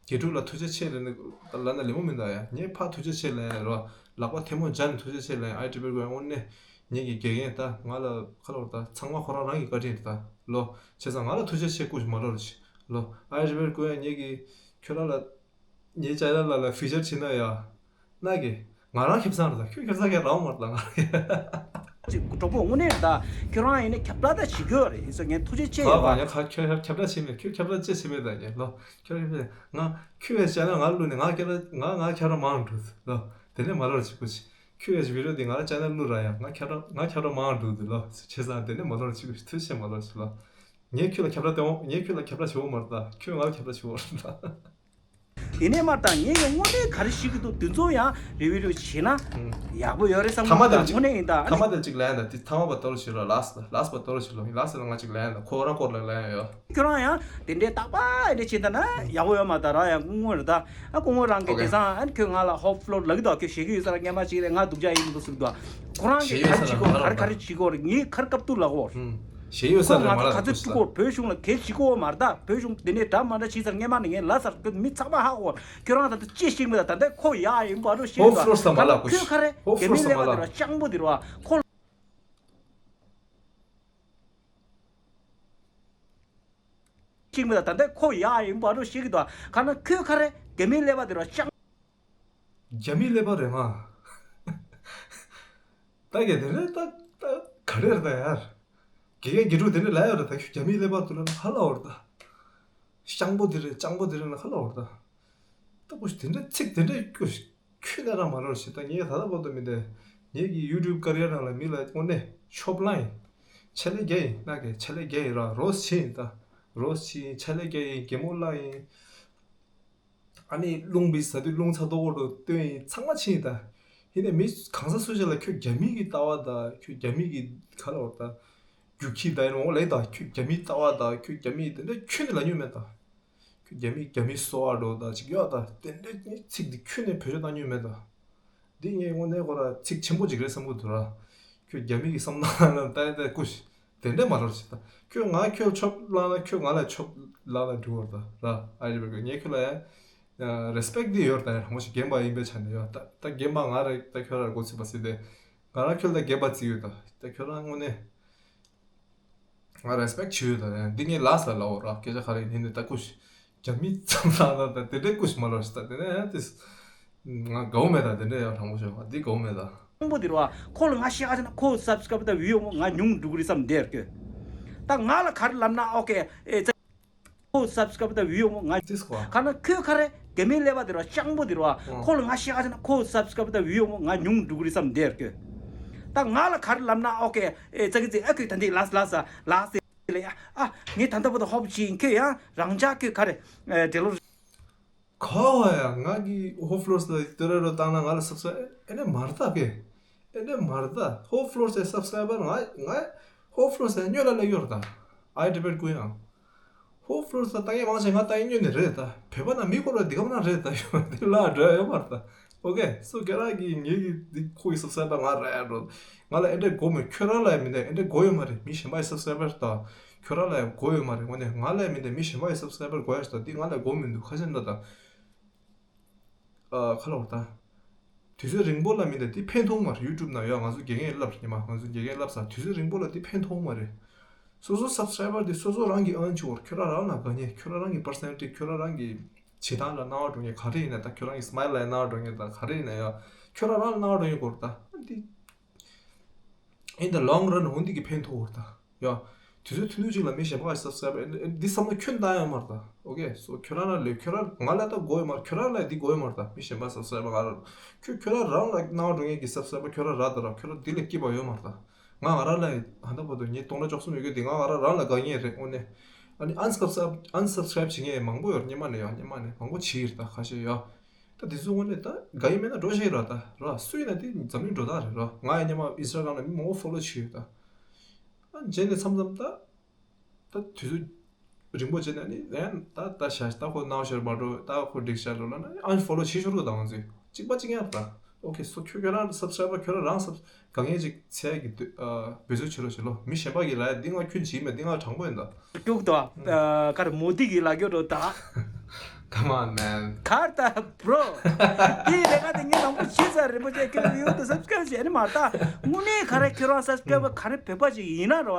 དགེ་ཕྲུག་ལ་ཐུགས་རྗེ་ཆེ་ལབ་ནས་ལབ་ན་ལེགས་པོ་མིན་ད་ཡ། ངས་ཕར་ཐུགས་རྗེ་ཆེ་ལབ་ཡ་རོ། ལག་པ་ཐལ་མོ་སྦྱར་ནས་ཐུགས་རྗེ་ཆེ་ལབ་ཡ། ཨའི་ཊི་བི་ཀོ་ཡ་དངོས་གནས་ངེད་ཀྱི་དགེ་རྒན་ད་ང་ལ་ཁ་ལོར་ད་ཚང་མ་ཁོ་རང་རང་གི་བཀའ་དྲིན་རེད་ད་ལོ། བྱས་ཙང་ང་ལ་ཐུགས་རྗེ་ཆེ་སྐུ་ཞིག་མ་ལོར་ཞིག་ལོ། ཨའི་ཊི་བི་ཀོ་ཡ་ངེད་ཀྱི་ཁྱོད་རང་ལ། ངའི་ཅ་ལག་ལ་ལ་ཕི་ཅར་བྱེད་ན་ཡ། ན་གི། ང་རང་ཁེ་བཟང་རེད་ད་ཁྱོད་ཁེ་བཟང་ཁྱེད་རང་མ་རེད་ད་ང་རང་། ཅིག་གྲོགས་པོ་དངོས་གནས་རེད་ད་ཁྱོད་རང་ཡིན་ན་ཁྱབ་བསྒྲགས་ད་བྱེད་དགོས་རེད་ཡིན་ཙང་ངས་ཐུགས་རྗེ་ཆེ་ཡོད་པ། ང་ཁྱོད་ཁྱབ་བསྒྲགས་བྱེད་མེད་ཁྱོད་ཁྱབ་བསྒྲགས་ཅི་བྱེད་མེད་ད་ངས་ལོ། ཁྱོད་ཁྱབ་བསྒྲགས་ང་ཁྱོད་ཡ་ཅ་ལག་ང་བླུགས་ནས་ང་ཁྱབ་བསྒྲགས་ང་ང་ཁྱབ་བསྒྲགས་མང་འགྲོ་ལོ། དེ་ནས་མ་ལོར་ཅིག་པོ་ཅིག་ཁྱོད་ཡ་བི་ཌི་ཡོ་འདི་ང་རང་ཅ་ལག་བླུགས་ར་ཡ་ང་ཁྱབ་བསྒྲགས་ང་ཁྱབ་བསྒྲགས་མང་འགྲོ་འདུག་ལོ། བྱས་ཙང་དེ་ནས་མ་ལོར་ཅིག་པོ་ཅིག་ཐུགས་རྗེ་ཆེ་མ་ལོར་ཅིག་ལོ། ངས་ཁྱོད་ལ་ཁྱབ་བསྒྲགས་དེ་འོང་ངས་ཁྱོད་ལ་ཁྱབ་བསྒྲགས་བྱེད་འོང་མ་རེད་ད་ཁྱོད་ང་ལ་ཁྱབ་བསྒྲགས་བྱེད་འོང་རེད་ད། ཡིན་ནའི་མ་རེད་ད་ངས་ཀྱང་དངོས་གནས་ག་རེ་ཤེས་ཀྱི་འདུག་དེ་ཚོ་ཡང་རེ་བི་རེ་བྱས་ན་ཡག་པོ་ཡོད་རེད་བསམ་གྱི་འདུག་དངོས་གནས་ཡིན་ད། ཐ་མ་དེར་གཅིག་ལན་ད་དེ་ཐ་མ་པ་ཏོ་རུ་བྱེད་རོགས་ལགས་སོ་ལགས་སོ་པ་ཏོ་རུ་བྱེད་ལོ་ལགས་སོ་ལ་ང་གཅིག་ལན་ད་ཁོ་རང་སྐོར་ལ་ལན་ཡོད། ཁྱོད་རང་ཡང་དེ་འདྲའི་རྟག་པ་ཡིན་འདྲ་བྱེད་ད་ན་ཡག་པོ་ཡོད་མ་རེད་ད་རང་ཡང་སྐུ་ངོ་རེད་ད། ཨ་སྐུ་ངོ་རང་གི་དེང་སང་ཨ་ཁྱོད་ང་ལ་ཧོབ་ཕློར་ལབ་ཀྱི་འདུག་ཁྱོད་ཞེ་གི་ཡོད་ས་ར་སྔན་མ་ཅིག་རེད་ང་སྡུག་ཅག་ཡིན་འདུག་ཟེར་གྱི་འདུག་ཁོ་རང་གི་ག་རེ་བྱེད་དགོས་རེད་ངས་ག་རེ་ག་རེ་བྱེད་དགོས་རེད་ངས་ག་རེ་སྐབས་ཐུག་ལབ་དགོས། ཞེ་ཡོད་ས་ཁོ་རེད་མ་ང་ཚོ་ལ་ག་ཚོད་ཐུག་གོ་བོད་གཞུང་ལ་གལ་ཞིག་གོ་མ་རེད་ད་བོད་གཞུང་དེ་ནས་འདྲ་མ་འདྲ་བྱེད་ས་ར་སྔན་མ་ནས་ངས་ལབ་ས་ར་མི་ཚང་མ་ཧ་གོ་ཁྱོད་རང་ད་ལྟ་ཅི་ཞིག་མི་ད་ད་ལྟ་ཁོ་ཡ་ཡིན་པ་རོ་ཞེ་གི་འདུག་ཧོབ་ཕློར་ས་མ་ལ་གོ་ཁྱོད་ག་རེ་ཧོབ་ཕློར་ས་མ་ལ་ལྕང་པོ་དེ་རོ་ཁོ། གཅིག་མི་ལ་ད་ལྟ་ཁོ་ཡག་ཡིན་པ་རུ་ཞིག་གི་དོ་ག་ན་ཁོས་ཁ་རེ་རྒྱ་མིའི་ཀླད་པ་དེ་རུ་ལྕང་། རྒྱ་མིའི་ཀླད་པ་རེད་མ། ད་ག་དེ་རེད་ད་ད་ག་རེ་རེད་ད་ཡར། དགེ་རྒན་དགེ་ཕྲུག་དེ་འདྲ་ལབ་ཡོད་རེད་ད་ཁྱོད་རྒྱ་མིའི་ཀླད་པ་དུ་ལ་ཧ་ལ་བོར་ད། ལྕང་པོ་དེ་རེད་ལྕང་པོ་དེ་རེད་ན་ཧ་ལ་བོར་ད། ལྟ་བུ་ཞིག་དེ་འདྲ་ཚིག་དེ་འདྲ་སྐྱོ་ཞིག་ཁྱོད་ན་རང་མ་རོར་ཞིག་ད་ངས་ད་ལྟ་བར་དུ་མི་འདས་ངེད་ཀྱི་ཡུ་ཊུབ་ཀ་རི་ཡར་ནང་ལ་མི་ལ་དངོས་གནས་ཤོབ་ལ་ཡིན། ཆེ་ལེ་རྒྱ་ཡིན་ན་གས་ཆེ་ལེ་རྒྱ་ཡིན་ར་རོས་ཆེ་ཡིན་ད་རོས་ཆེ་ཡིན་ཆེ་ལེ་རྒྱ་ཡིན་གད་མོ་ལ་ཡིན། ཨ་ནི་རླུང་བི་ཟ་དུས་རླུང་ཚ་ཏོག་ཏོག་འགྲོ་སྟོན་ཡིན། ཚང་མ་ཕྱིན་ཡིན་ད། ཡིན་ནའི་མི་གང་ས་སུ་ཞིག་ལ་ཁྱོད་རྒྱ་མི་གི་ལྟ་བ་ད་ཁྱོད་རྒྱ་མི་གི་ག་ལ་བར་ད་རྒྱུག་ཁྱི་ད་ཡིན་འོང་ལེ་ད་ཁྱོད་རྒྱ་མི་ལྟ་བ་ད་ཁྱོད་རྒྱ་མི་དེ་འདྲ་ཁྱོད་ནི་ལ་ཉུལ་མེད་ད། ཁྱོད་རྒྱ་མི་རྒྱ་མི་སོ་བ་འགྲོ་ད་ཅིག་ཡོད་ད་དེ་འདྲ་ཚིག་འདི་ཁྱོད་ནས་བེད་སྤྱོད་བཏང་ཉུལ་མེད་ད། འདི་ངས་དངོས་གནས་ཁོ་ར་ཚིག་ཆེན་པོ་ཅིག་རེད་བསམ་གྱི་འདུག་ར། ཁྱོད་རྒྱ་མི་གི་བསམ་བློ་ལ་ལྟ་ཡ་ལྟ་ཡ་སྐུ་ཞིག་དེ་འདྲས་མ་ལོར་ཞིག་ད། ཁྱོད་ང་ཁྱོད་ཆོབ་བླངས་ན་ཁྱོད་ང་ལ་ཆོབ་བླངས་ན་འགྲིག་བར་ད་ར། ཨ་རི་བ་གི་ངས་ཁྱོད་ལ་ཡ་རེ་སི་པེག་འདི་ཡོད་ད། ཡ་རང་མོ་ཞིག་རྒན་པ་ཡིན་པའི་ཆ་ནས་ཡོད་ད། ད་རྒན་པ་ང་རེད་ད། ཁྱོད་ར་འགོ་ཚུགས་པ་སྲིད་དེ་ང་རང་ཁྱོད་ལ་རྒན་པ་བརྩི་ཡོད་ད། ད་ཁྱོད་རང་དངོས་གནས། ང་རེ་སི་པེག་བྱེད་ཡོད་ད། འདི་ངས་ལགས་ལ་ལའོ་ར་སྐད་ཆ་ག་རེ་ཡིན་ནི་ད་སྐུ་ཞིག་རྒྱ་མི་ཙམ་ལ་ད་དེ་འདྲའི་སྐུ་ཞིག་མ་ལོ་ཞིག་ད་དེ་ནས་ཡང་དེ་ང་དགའ་བོ་མེད་ད། དེ་འདྲའི་ཡང་དྲང་པོ་བཤད་པ་འདི་དགའ་བོ་མེད་ད། སྤྲང་པོ་དེ་རེད་བ། ཁོ་ལ་ང་བཤད་ཁ་ཆེ་ན་ཁོ་སབ་སི་ཀ་རབ་དང་བིའུ་ཡོང་ང་ཉུང་འགྲོ་གི་རེད་བསམ་བསྡད་ཡོད། ད་ང་ལ་ག་རེ་ལབ་ན་ཨོ་ཀེ་ཨེ་ཙ། ཁོ་སབ་སི་ཀ་རབ་དང་བིའུ་ཡོང་ང་ཏིས་ཁོ་ག་ན་ཁོས་ག་རེ་རྒྱ་མིའི་ཀླད་པ་དེ་རེད་བ། སྤྲང་པོ་དེ་རེད་བ། ཁོ་ལ་ང་བཤད་ཁ་ཆེ་ན་ཁོ་སབ་སི་ཀ་རབ་དང་བིའུ་ཡོང་ང་ཉུང་འགྲོ་གི་རེད་བསམ་བསྡད་ཡོད། ད་ང་ལ་ག་རེ་ལབ་ན་ཨོ་ཀེ་ཨེ་ཙ་གི་ཙི་ཨ་ཁོས་ད་འདི་ལགས་ལགས་ལགས་ལ་ཡ། ཨ་ངས་ད་ལྟ་བར་དུ་ཧོབ་ཅིག་ཡིན། ཁྱོད་ཡང་རང་ཅག་ཁྱོད་ག་རེ་ཨེ་འབྲེལ་ལོ། ག་བ་ཡ་ང་གི་ཧོབ་ལོ་སི་ལ་ཏི་ར་རོ་བཏང་ན་ང་ལ་སབ་སི་ཀ་རབ་ཨེ་ནས་མར་ད་གེ། ཨེ་ནས་མར་ད་ཧོབ་ལོ་སི་སབ་སི་ཀ་རབ་ང་ང་ཧོབ་ལོ་སི་སྨྱོ་ལ་ལ་ཡོར་ད། ཨའི་ཌི་བེ་ཊི་ཀུ་ཡང་ཧོབ་ལོ་སི་ལ་ལྟ་ངན་མང་ཆེ་ང་ལྟ་ངན་སྨྱོ་ནས་རེད་ད། བོད་པ་ན་མི་སྐོར་བ་འདི་ག་མ་ན་རེད་ད། ཡོད་འདི་ལ་འགྲོ་ཡ་ཡོད་མར་ད། ཨོ་ཀེ། སོ་ཁྱོད་རང་གིས་ངེད་ཀྱི་འདི་ཁོ་གི་སབ་སི་ཀ་རབ་ང་རེད་འགྲོ། ང་ལ་ཨེ་འདྲས་དགོས་མེད། ཁྱོད་རང་ལ་ཡང་མི་འདྲ་ཨེ་འདྲས་དགོས་ཡོད་མ་རེད། མི་གཞན་པ་ཡི་སབ་སི་ཀ་རབ་དང་ཁྱོད་རང་ལ་ཡང་དགོས་ཡོད་མ་རེད། དངོས་གནས་ང་ལ་ཡང་མི་འདྲ་མི་གཞན་པ་ཡི་སབ་སི་ཀ་རབ་དགོས་ཡ་ཞིག་དང་འདི་ང་ལ་དགོས་མི་འདུག་ཁ་ཤས་འདྲ་དང་། ཨ་ཁ་ལོ་ད། དུས་ཚོད་རིང་པོ་ལ་མི་འདྲ་འདི་ཕན་ཐོགས་མ་རེད། ཡུ་ཊུབ་ནང་ཡོད། ང་ཚོ་དགེ་རྒན་སླབ་རེད་ཉི་མ། ང་ཚོ་དགེ་རྒན་སླབ་ས་དུས་ཚོད་རིང་པོ་ལ་འདི་ཕན་ཐོགས་མ་རེད། སོ་སོ་སབ་སི་ཀ་རབ་འདི་སོ་སོ་རང་གི་ཨར་ནི་བྱེད་དགོས། ཁྱོད་རང་རང་ལ་དགའ་ཉེ་ཁྱོད་རང་རང་གི་པར་སོ་ནལ་ཊི་ཁྱོད་རང་རང་གི་བྱེད་སྟངས་ལ་སྣང་བ་འགྲོ་ངེས་ག་རེ་ཡིན་ན་ད། ཁྱོད་རང་གི་སི་མའི་ལ་ཡང་སྣང་བ་འགྲོ་ངེས་ད། ག་རེ་ཡིན་ན་ཡང་ཁྱོད་རང་རང་ལ་སྣང་བ་འགྲོ་ངེས་སྐོར་ད་འདི། ཨིན་ད་ལོང་རན་འོན་འདི་གི་ཕན་ཐོགས་ད། ཡ། དུས་ཚོད་ཐུང་ཐུང་ཅིག་ལ་མི་གཞན་པ་སབ་སི་ཀ་རབ་འདི་བསམ་བློ་ཁྱོན་བཏང་ཡོད་མ་རེད་ད། ཨོ་ཀེ། སོ་ཁྱོད་རང་ལ་ལས་ཁྱོད་རང་ང་ལ་ད་དགོས་ཡོད་མ་རེད། ཁྱོད་རང་ལ་འདི་དགོས་ཡོད་མ་རེད་ད། མི་གཞན་པ་སབ་སི་ཀ་རབ་ང་རང་ཁྱོད་ཁྱོད་རང་རང་ལ་སྣང་བ་འགྲོ་ངེས་ཀྱི་སབ་སི་ཀ་རབ་ཁྱོད་རང་རག་ད་ར། ཁྱོད་རང་འདི་ལས་སྐྱིད་པ་ཡོད་མ་རེད་ད། ང་ང་རང་ལ་ཧ་ད་བར་དུ་ངས་སྟོང་ཕྲག་བཅུ་གསུམ་ཡོད་རྒྱུ་དེ་ང་ང་རང་རང་ལ་དགའ་ངེས་རེད་དངོས་གནས། ཨ་ནི་ཨན་སབ་སི་ཀ་རབ་ཨན་སབ་སི་ཀ་རབ་བྱེད་མཁན་མང་པོ་ཡོད་རེད། སྔོན་མ་ནས་ཡང་སྔོན་མ་ནས་མང་པོ་བྱས་ཡོད་ད་ཁ་ཤས་ཡོད། ད་དེ་ཚོ་དངོས་གནས་ད་དགའ་ཡི་མེད་ན་འགྲོ་ཤེས་ར་ད་ར། སུ་ཡིན་ན་དེ་འཛམ་གླིང་འགྲོ་སྟངས་རེད་ར། ང་ཡང་སྔོན་མ་ཨིན་སི་ཊ་གྷ་རམ་ལ་མི་མང་པོ་ཕོ་ལོ་བྱས་ཡོད་ད། ཨ་རྗེས་ནས་མཚམས་མཚམས་ད་ད་དུས་ཚོད་རིང་པོ་བྱས་ན་ནི་ཡང་ད་ད་ཤ་ད་ཁོ་སྣང་ཤར་མ་འགྲོ། ད་ཁོ་འགྲིག་ཤར་ལོ་ལ་ན་ཨན་ཕོ་ལོ་བྱེད་ཤོར་གི་ད་ང་ཚོས་གཅིག་པ་གཅིག་ཡང་ད། ཨོ་ཀེ། སོ་ཁྱོད་ཁྱོད་རང་སབ་སི་ཀ་རབ་ཁྱོད་རང་རང་སབ་སི་ག་ངེས་ཅིག་ཚད་ཀྱི་འདོད་ཨ་འབད་རྩོལ་བྱེད་རོགས་བྱེད་ལོ། མི་གཞན་པ་གིས་ལབ་ཡ་འདི་ང་ཁྱོད་བྱེད་མེད། འདི་ང་དྲང་པོ་ཡིན་ད། ཀྱུག་ཏོ། ཨ་ག་རེ་མོ་དི་གིས་ལབ་ཀྱོག་འགྲོ་ད། Come on, man. གར་ད་བྷྲོ། དེ་ལས་ཀ་དེ་ངས་དང་པོ་བྱས་ཚར། རིན་པོ་ཆེ་ཁྱོད་ཡོད་དུ་སབ་སི་ཀ་རབ་བྱས་ནི་མ་རེད་ད། དངོས་གནས་ག་རེ་ཁྱོད་རང་སབ་སི་ཀ་རབ་ག་རེ་བོད་པ་ཅིག་ཡིན་ན་རེད་བ།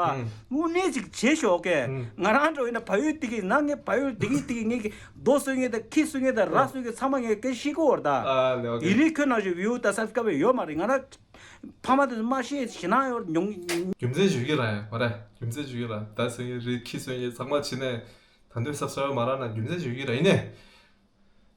དངོས་གནས་ཅིག་བྱེད་ཤོག་ཨོ་ཀེ། ང་རང་འགྲོ་ཡིན་ན་བལ་ཡུལ་དེ་གི་ན་ངས་བལ་ཡུལ་དེ་གི་དེ་གི་ངས་གི་རྡོ་གསོད་ངེས་དང་ཁྱི་གསོད་ངེས་དང་ར་གསོད་ངེས་ཚང་མ་ངས་སྐད་ཤེས་ཀྱི་ཡོད་རེད་ད། ཨ་ལེ་ཨོ་ཀེ། ཡིན་ནའི་ཁྱོད་ནང་བཞིན་བིའུ་དང་སབ་སི་ཀ་རབ་ཡོད་མ་རེད། ང་རང་ཕ་མ་དེ་ཚོ་མ་ཤེས་ཞེད་སྣང་ཡོད་མྱོང་། རྒྱུ་མཚན་ཞུ་གི་ར་ཡ་མ་རེད། རྒྱུ་མཚན་ཞུ་གི་ར། ད་སོན་ཡི་རི་ཁྱི་སོན་ཡི་ཚང་མ་བྱིན་ནས་ད་འདོད་སབ་སི་ཀ་རབ་མ་རག་ན་རྒྱུ་མཚན་ཞུ་གི་ར། ཡིན་ནས་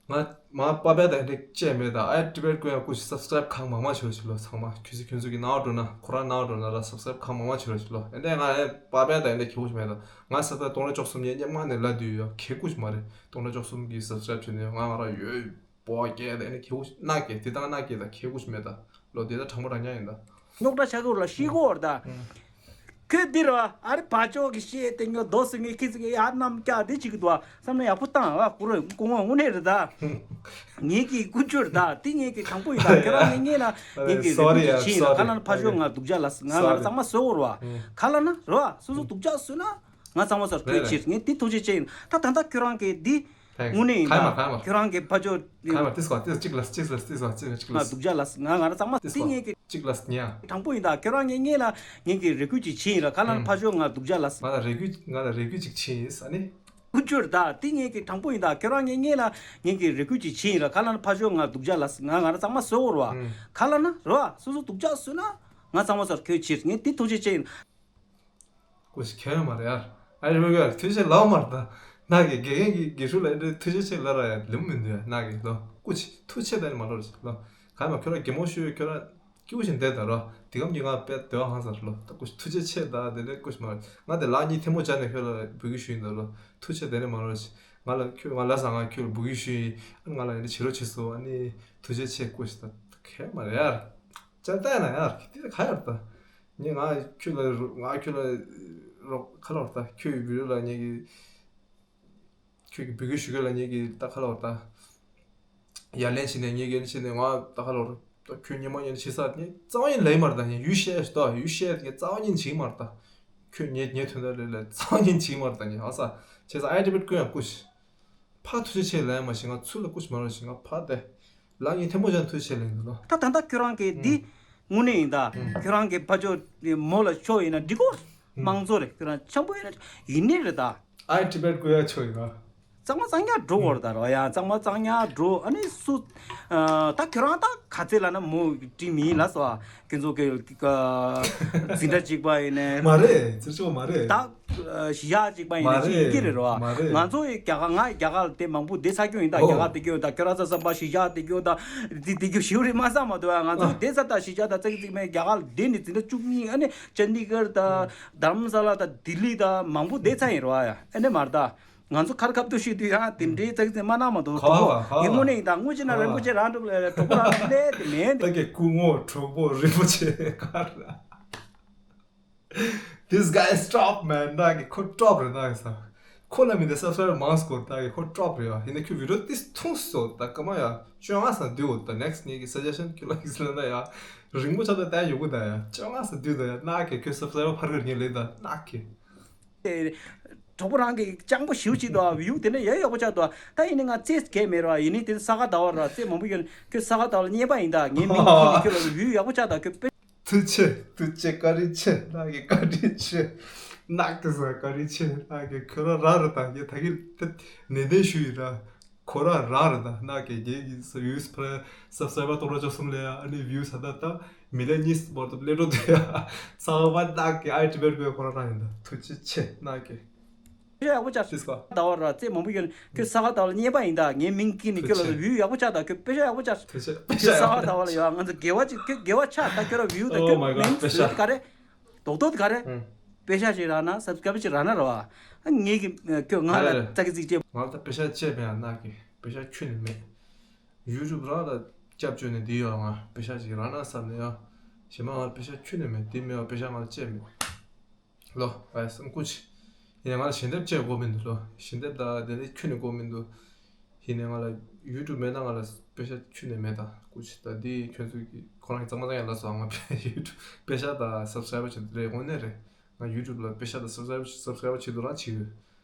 ང་མ་པ་པའི་ད་འདྲ་བཅད་མེད་ད། ཨའི་ཊི་བེ་ཊི་ཀུ་ཡང་སྐུ་ཞིག་སབ་སི་ཀ་རབ་གང་མང་མང་བྱོས་ཞིག་ལོ། ཚང་མ་ཁྱོད་ཚོ་ཁྱོད་ཚོ་གི་ནང་འགྲོ་ན་ཁོ་རང་ནང་འགྲོ་ན་ར་སབ་སི་ཀ་རབ་གང་མང་མང་བྱོས་ཞིག་ལོ། ཨེ་འདྲ་ང་ཨེ་པ་པའི་ད་འདྲ་ཁྱེའུ་ཞིག་མེད་ད། ང་སབ་སི་ཀ་རབ་སྟོང་ཕྲག་བཅུ་གསུམ་ཉེ་ཉེ་མ་ནས་ལ་དུས་ཡོད་ཁེ་སྐུ་ཞིག་མ་རེད། སྟོང་ཕྲག་བཅུ་གསུམ་གི་སབ་སི་ཀ་རབ་བྱས་ནས་ང་ང་ར་ཡོད། པོ་སྐད་དེ་ནི་ཁེའུ་ན་སྐད་དེ་དང་ན་སྐད་དང་ཁེའུ་ཞིག་མེད་ད་ལོ། དེ་ད་དྲང་པོ་དྲང་ཉག་ཡིན་ད། རྙོག་དྲ་ཆགས་ཀྱི་ཡོད་ལ་ཤི་གོ་བར་ད། ཁོས་འདི་ར་ཨ་རི་བ་ཅོག་གི་ཤེས་དེ་ཉོ་རྡོ་སུ་ངའི་ཁི་ཙི་གི་ཡར་རྣམས་སྐྱག་དེ་ཅིག་གི་འདུག་བསམ་ན་ཡག་པོ་བཏང་བ་ཀུ་རེ་ཀུ་ངོ་དངོས་གནས་རེད་ད། ངེད་ཀྱི་ཀུ་ཅོ་རེད་ད། དེ་ངེད་ཀྱི་དྲང་པོ་ཡིན་ད། ཁྱེད་རང་ངེད་ངེད་ལ་ངེད་ཀྱི་རེ་སྐུལ་ཅིག་བྱེད་ཡིན་ད། ཁ་ལ་ན་ཕ་ཇོ་ང་སྡུག་ཅག་ལ་ང་ང་ར་ཚང་མ་བཟོ་གོ་ར་བ། ཁ་ལ་ན་ར་བ་སོ་སོ་སྡུག་ཅག་བཟོས་ན་ང་ཚང་མ་ཚོར་ཁོས་ཕྱིར་ངས་དེ་ཐུགས་རྗེ་ཆེ་ཡིན་ད། ད་ད་ཁྱོད་རང་གི་འདི། དངོས་གནས་ཡིན་ད། ཁྱོད་རང་གི་ཕ་ཇོ། ཁ་མ་ཏིས་ཁ་ཏིས་གཅིག་ལ་གཅིག་ལ་ཏིས་ཁ་གཅིག་ལ་གཅིག་ལ་ང་སྡུག་ཅག་ལ་ང་ང་ར་ཚང་མ་ཏིས་ངེད་ཀྱི་གཅིག་ལ་ཉ། དྲང་པོ་ཡིན་ད། ཁྱོད་རང་ངེད་ངེད་ལ་ངེད་ཀྱི་རེ་སྐུལ་ཅིག་བྱེད་ཡིན་ར། ཁ་ལ་ན་ཕ་ཇོ་ང་སྡུག་ཅག་ལ། ང་ལ་རེ་སྐུལ་ང་ལ་རེ་སྐུལ་ཅིག་བྱེད་ཡིན་ས་ནི། ཀུ་ཅོར་ད་དེ་ངེད་ཀྱི་དྲང་པོ་ཡིན་ད། ཁྱོད་རང་ངེད་ངེད་ལ་ངེད་ཀྱི་རེ་སྐུལ་ཅིག་བྱེད་ཡིན་ར། ཁ་ལ་ན་ཕ་ཇོ་ང་སྡུག་ཅག་ལ་ང་ང་ར་ཚང་མ་བཟོ་གོ་ར་བ། ཁ་ལ་ན་ར་བ་སོ་སོ་སྡུག་ཅག་བཟོས་ན་ང་ཚང་མ་ཚོར་ཁོས་ཕྱིར་ངས་དེ་ཐུགས་རྗེ་ཆེ་ཡིན། ཀུ་ཤི་ཁྱོད་ཡོད་མ་རེད་ཡ། ཨ་རི་བོད་སྐད་ཐུགས་རྗེ་ལབ་མ་རེད་ད། ནག་གི་དགེ་རྒན་གྱི་དགེ་ཕྲུག་ལ་འདྲ་ཐུགས་རྗེ་ཆེ་ལབ་ར་ཡ་ལེམ་མི་འདུག་ཡ། ནག་གི་ལོ་ཀུ་ཤི་ཐུགས་རྗེ་ཆེ་ད་ནི་མ་ལོ་རེད་ལོ། ག་མ་ཁྱོད་ར་གད་མོ་ཤོར་ཁྱོད་ར་སྐྱིད་པོ་ཞིག་བསྡད་ད་ར། དེ་གམ་གྱི་ང་དཔེ་དེ་བ་ཧང་ས་རེད་ལོ། ད་ཀུ་ཤི་ཐུགས་རྗེ་ཆེ་ད་དེ་འདྲ་ཀུ་ཤི་མ་རེད། ང་དེ་ལག་གཉིས་ཐལ་མོ་སྦྱར་ནས་ཁྱོད་ལ་འབོད་སྐུལ་ཞུ་ཡིན་ད་ལོ། ཐུགས་རྗེ་ཆེ་ད་ནི་མ་ལོ་རེད། ང་ལ་ཁྱོད་ང་ལ་ཟ་ང་ཁྱོད་ལ་འབུལ་གྱི་ཞུ་ཡིན། ཨ་ང་ལ་ཡིན་ན་བྱེད་རོགས་བྱེད་སོ། ཨ་ནི་ཐུགས་རྗེ་ཆེ་སྐུ་ཞིག་ད་ཁྱད་མ་རེད་ཡར། ཅར་ལྟ་ཡ་ན་ཡར་ཁྱེད་དེ་ག་ཡར་ད། ངས་ང་ཁྱོད་ལ་རོགས་ང་ཁྱོད་ལ་རོགས་ཁ་ལོར་ད་ཁྱོད་ཡི་བི་ལ་ངས་ཀྱི། ཁྱོད་ཀྱི་འབོད་སྐུལ་ཞུ་གི་ལ་ངེད་ཀྱི་ད་ཁ་ལོ་ད། ཡ་ལན་བྱས་ནས་ངེད་ཀྱི་བྱས་ནས་ང་ད་ཁ་ལོ་ད་ཁྱོད་ཉི་མ་ཉིན་བྱེད་ས་ངས་རྩ་བ་ཉིད་ལས་མར་ད་ངས་ཡུ་ཤེ་ད་ཡུ་ཤེ་ངས་རྩ་བ་ཉིད་བྱེད་མར་ད། ཁྱོད་ངས་ངས་དོན་དག་ལས་ལས་རྩ་བ་ཉིད་བྱེད་མར་ད་ངས་ཨ་ས་བྱས་ས་ཨའི་ཏི་བེད་ཀུན་ཡང་ཀུ་ཤི། ཕ་ཐུགས་རྗེ་ཆེ་ལན་མ་ཞིག་ང་ཚུར་ལ་ཀུ་ཤི་མ་རོ་ཞིག་ང་ཕ་དེ། ལ་ངས་ཐེན་པོ་ཅན་ཐུགས་རྗེ་ཆེ་ལན་འདུག་ལོ། ད་ད་ད་ཁྱོད་རང་གི་འདི་དངོས་གནས་ཡིན་ད། ཁྱོད་རང་གི་ཕ་ཕྱོགས་མོ་ལ་ཕྱོགས་ཡིན་ན་འགྲིག་གོ། དམངས་གཙོ་རེད་ཁྱོད་རང་འཆམ་པོ་ཡིན་ན་ཡིན་ནི་རེད་ད། ཨའི་ཏི་བེད་ཀུ་ཡ་ཆོ་ཡིན་ན། གཙང་མ་གཙང་ཉག་འགྲོ་བར་ད་རོ་ཡ་གཙང་མ་གཙང་ཉག་འགྲོ་ཨ་ནི་སུ། ད་ཁྱོད་རང་ད་ག་ཚད་ལ་ན་མོ་དྲི་མིན་ལ་སོ་ཁྱོད་ཚོ་གི་འཛིན་གྲྭ་གཅིག་པ་ཡིན་ནས། མ་རེད་ཚེ་ཆོ་མ་རེད། ད་གཞི་བཞག་གཅིག་པ་ཡིན་ནས་ཅི་ཡིན་གྱི་རེད་རོ། མ་རེད། ང་ཚོ་ཡི་རྒྱ་གར་ང་ཡི་རྒྱ་གར་ལ་དེ་མང་པོ་བསྡད་ཚར་རྒྱུ་ཡིན་ད་རྒྱ་གར་བསྡད་རྒྱུ་ད་ཁྱོད་རང་ཚོ་བསམ་པ་གཞི་བཞག་བསྡད་རྒྱུ་ད་འདི་བསྡད་རྒྱུ་ཞིག་རེད་མ་བསམ་མ་འདུག་ང་ཚོ་བསྡད་ཚར་ད་གཞི་བཞག་ད་ཙག་ཙིག་མེད་རྒྱ་གར་ལ་བསྡད་ནས་འཛིན་གྲྭ་བཅུ་གཉིས་ཨ་ནི་ཅན་དི་གར་ད། དྷ་རམ་ས་ལ་དང་ལྡི་ལི་དང་མང་པོ་བསྡད་ཚར་ཡིན་རོ་ཨ་ཡ་ཨ་ནི་མར་ད། ང་ཚོ་ཁར་ཁབ་ཏུ་ཤི་དུས་ཡང་དེ་འདྲའི་ཙག་ཙིག་མ་གནང་མ་གཏོགས་ག་བ་ག་བ་ཡིན་དངོས་གནས་ཡིན་ད་དངོས་གཞི་ན་རིན་པོ་ཆེ་རང་གྲུབ་ལ་གྲོགས་པོ་རང་གྲུབ་ལས་དེ་མེད་འདི། ད་གི་སྐུ་ངོ་གྲོགས་པོ་རིན་པོ་ཆེ་ག་ར། This guy is top man. ད་གི་ཁོ་top རེད་ད་གི་ས། ཁོ་ལ་མི་དེ་སབ་སི་ཀ་རབ་མང་སྐོར་ད་གི་ཁོ་top རེད་ཡ། ཡིན་ན་ཁྱོད་བི་ཌིའོ་ཏིས་ཐུང་སོ་ད་ཀ་མ་ཡ་བཅོ་ལྔ་ས་འདུས་འོ་ད་next ངེད་ཀྱི་suggestion ཁྱོད་ལ་གི་ཟེར་ན་ཡ་རིང་པོ་ཆགས་ད་ད་ཡོད་གི་ད་ཡ་བཅོ་ལྔ་ས་འདུས་ད་ཡ་ན་གི་ཁྱོད་སབ་སི་ཀ་རབ་ཕར་གི་ངེད་ལེ་ད་ན་གི། གྲོགས་པོ་རང་གི་སྤྱང་པོ་ཞེ་པོ་ཅིག་འདུག་ཨ་ཡུག་དེ་ནས་ཡ་ཡག་པོ་ཆགས་འདུག་ད་ཡིན་ནི་ང་རྩེད་གས་མེད་ར་ཡིན་ནི་དེ་ས་ག་ཟླ་བ་ར་རྩེད་མང་པོ་ཡོད་ཁྱོད་ས་ག་ཟླ་བ་ལ་རྙེད་པ་ཡིན་ད་ངའི་མིང་ཁྱེར་ནས་ཁྱོད་ལ་ཡུག་ཡག་པོ་ཆགས་ད་ཁྱོད་དཔེ། ཐུགས་ཆེ་ཐུགས་ཆེ་བཀའ་དྲིན་ཆེ་ནག་གི་བཀའ་དྲིན་ཆེ་ནག་གི་ས་བཀའ་དྲིན་ཆེ་ནག་གི་ཁྱོད་ར་ར་ར་ད་ཡེ་ད་གི་ནན་ཏན་ཞུ་ཡིན་ར། ཁོ་ར་ར་ར་ད་ན་གེ་གེ་གི་ས་ཡུས་ཕ་སབ་སི་ཀ་རབ་སྟོང་ཕྲག་བཅུ་གསུམ་ལས་ཨ་ནི་ཝིའུ་ས་ད་ད་མི་ལེ་གཉིས་བར་དུ་སླེབས་འགྲོ་དུ་ཡ་ཚང་མ་ན་གེ་ཨའི་ཏི་བེད་ཀུ་ཡ་ཁོ་ར་ར་ཡིན་ད་ཐུགས་རྗེ་ཆེ་ན་གེ་དཔེ་ཡག་པོ་ཅར། ཤིས་ཀ་ཟླ་བ་ར་རྩེད་མང་པོ་ཡོད་ཁྱོད་ས་ག་ཟླ་བ་ལ་རྙེད་པ་ཡིན་ད་ངའི་མིང་ཁྱེར་ནས་ཁྱོད་ལ་ཐུགས་རྗེ་ཝིའུ་ཡག་པོ་ཆགས་ད་ཁྱོད་དཔེ་ཤ་ཡག་པོ་ཅར། ཐུགས་རྗེ་དཔེ་ཁྱོད་ཤ་ས་ག་ཟླ་བ་ལ་ཡོད་ང་ཚོ་དགེ་བ་ཅིག་ཁྱོད་དགེ་བ་ཆགས་ད་ཁྱོད་ར་ཝིའུ་ད་Oh ཁྱོད my God མིང་དཔེ་ཤ་ག་རེ། རྡོག་རྡོག་ག་རེ། ཨང་། པེ་ཤ་ཞིག་རག་ན་སབ་སི་ཀ་རབ་ཞིག་རག་ན་ར་བ། ངེད་ཀྱི་ཁྱོད་ང་ལ་ཨ་ཙག་གི་ཙིག་ཅེས། ང་ལ་ད་པེ་ཤ་བཅད་མེད་ཨ་ནག་གི་པེ་ཤ་ཁྱོན་ནས་མེད། ཡུ་ཊུབ་རང་ལ་སྐྱབས་བཅོལ་ནས་འདི་ཡོད་ང་པེ་ཤ་ཞིག་རག་ན་བསམ་ནས་ཡ། གཞན་མ་ང་ལ་པེ་ཤ་ཁྱོན་ནས་མེད་འདི་མེད་པ་པེ་ཤ་ང་ལ་བཅད་མེད། ལོ་ཨ་སང་ཀུ་ཆི། ཡིན་ནའི་ང་ལ་ཞལ་འདེབས་བཅད་དགོས་མི་འདུག་ལོ་ཞལ་འདེབས་ད་དེ་འདྲ་ཁྱོན་ནས་དགོས་མི་འདུག་ཡིན་ནའི་ང་ལ་ཡུ་ཊུབ་མེད་ན་ང་ལ་པེ་ཤ་ཁྱོན་ནས་མེད་ད་ཀུ་ཆི་ད་འདི་ཁྱོད་ཚོས་ཀྱི་ཁོ་རང་གི་གཙང་མ་གཙང་ཡ་ལ་སོང་ང་ཡུ་ཊུབ་པེ་ཤ་ད་སབ་སི་ཀ་རབ་བྱེད་རེད་དངོས་གནས་རེད། ང་ཡུ་ཊུབ་ལ་པེ་ཤ་ད་སབ་སི་ཀ་རབ་སབ་སི་ཀ་རབ་བྱེད་དུ་རང་བྱེད་ཡོད།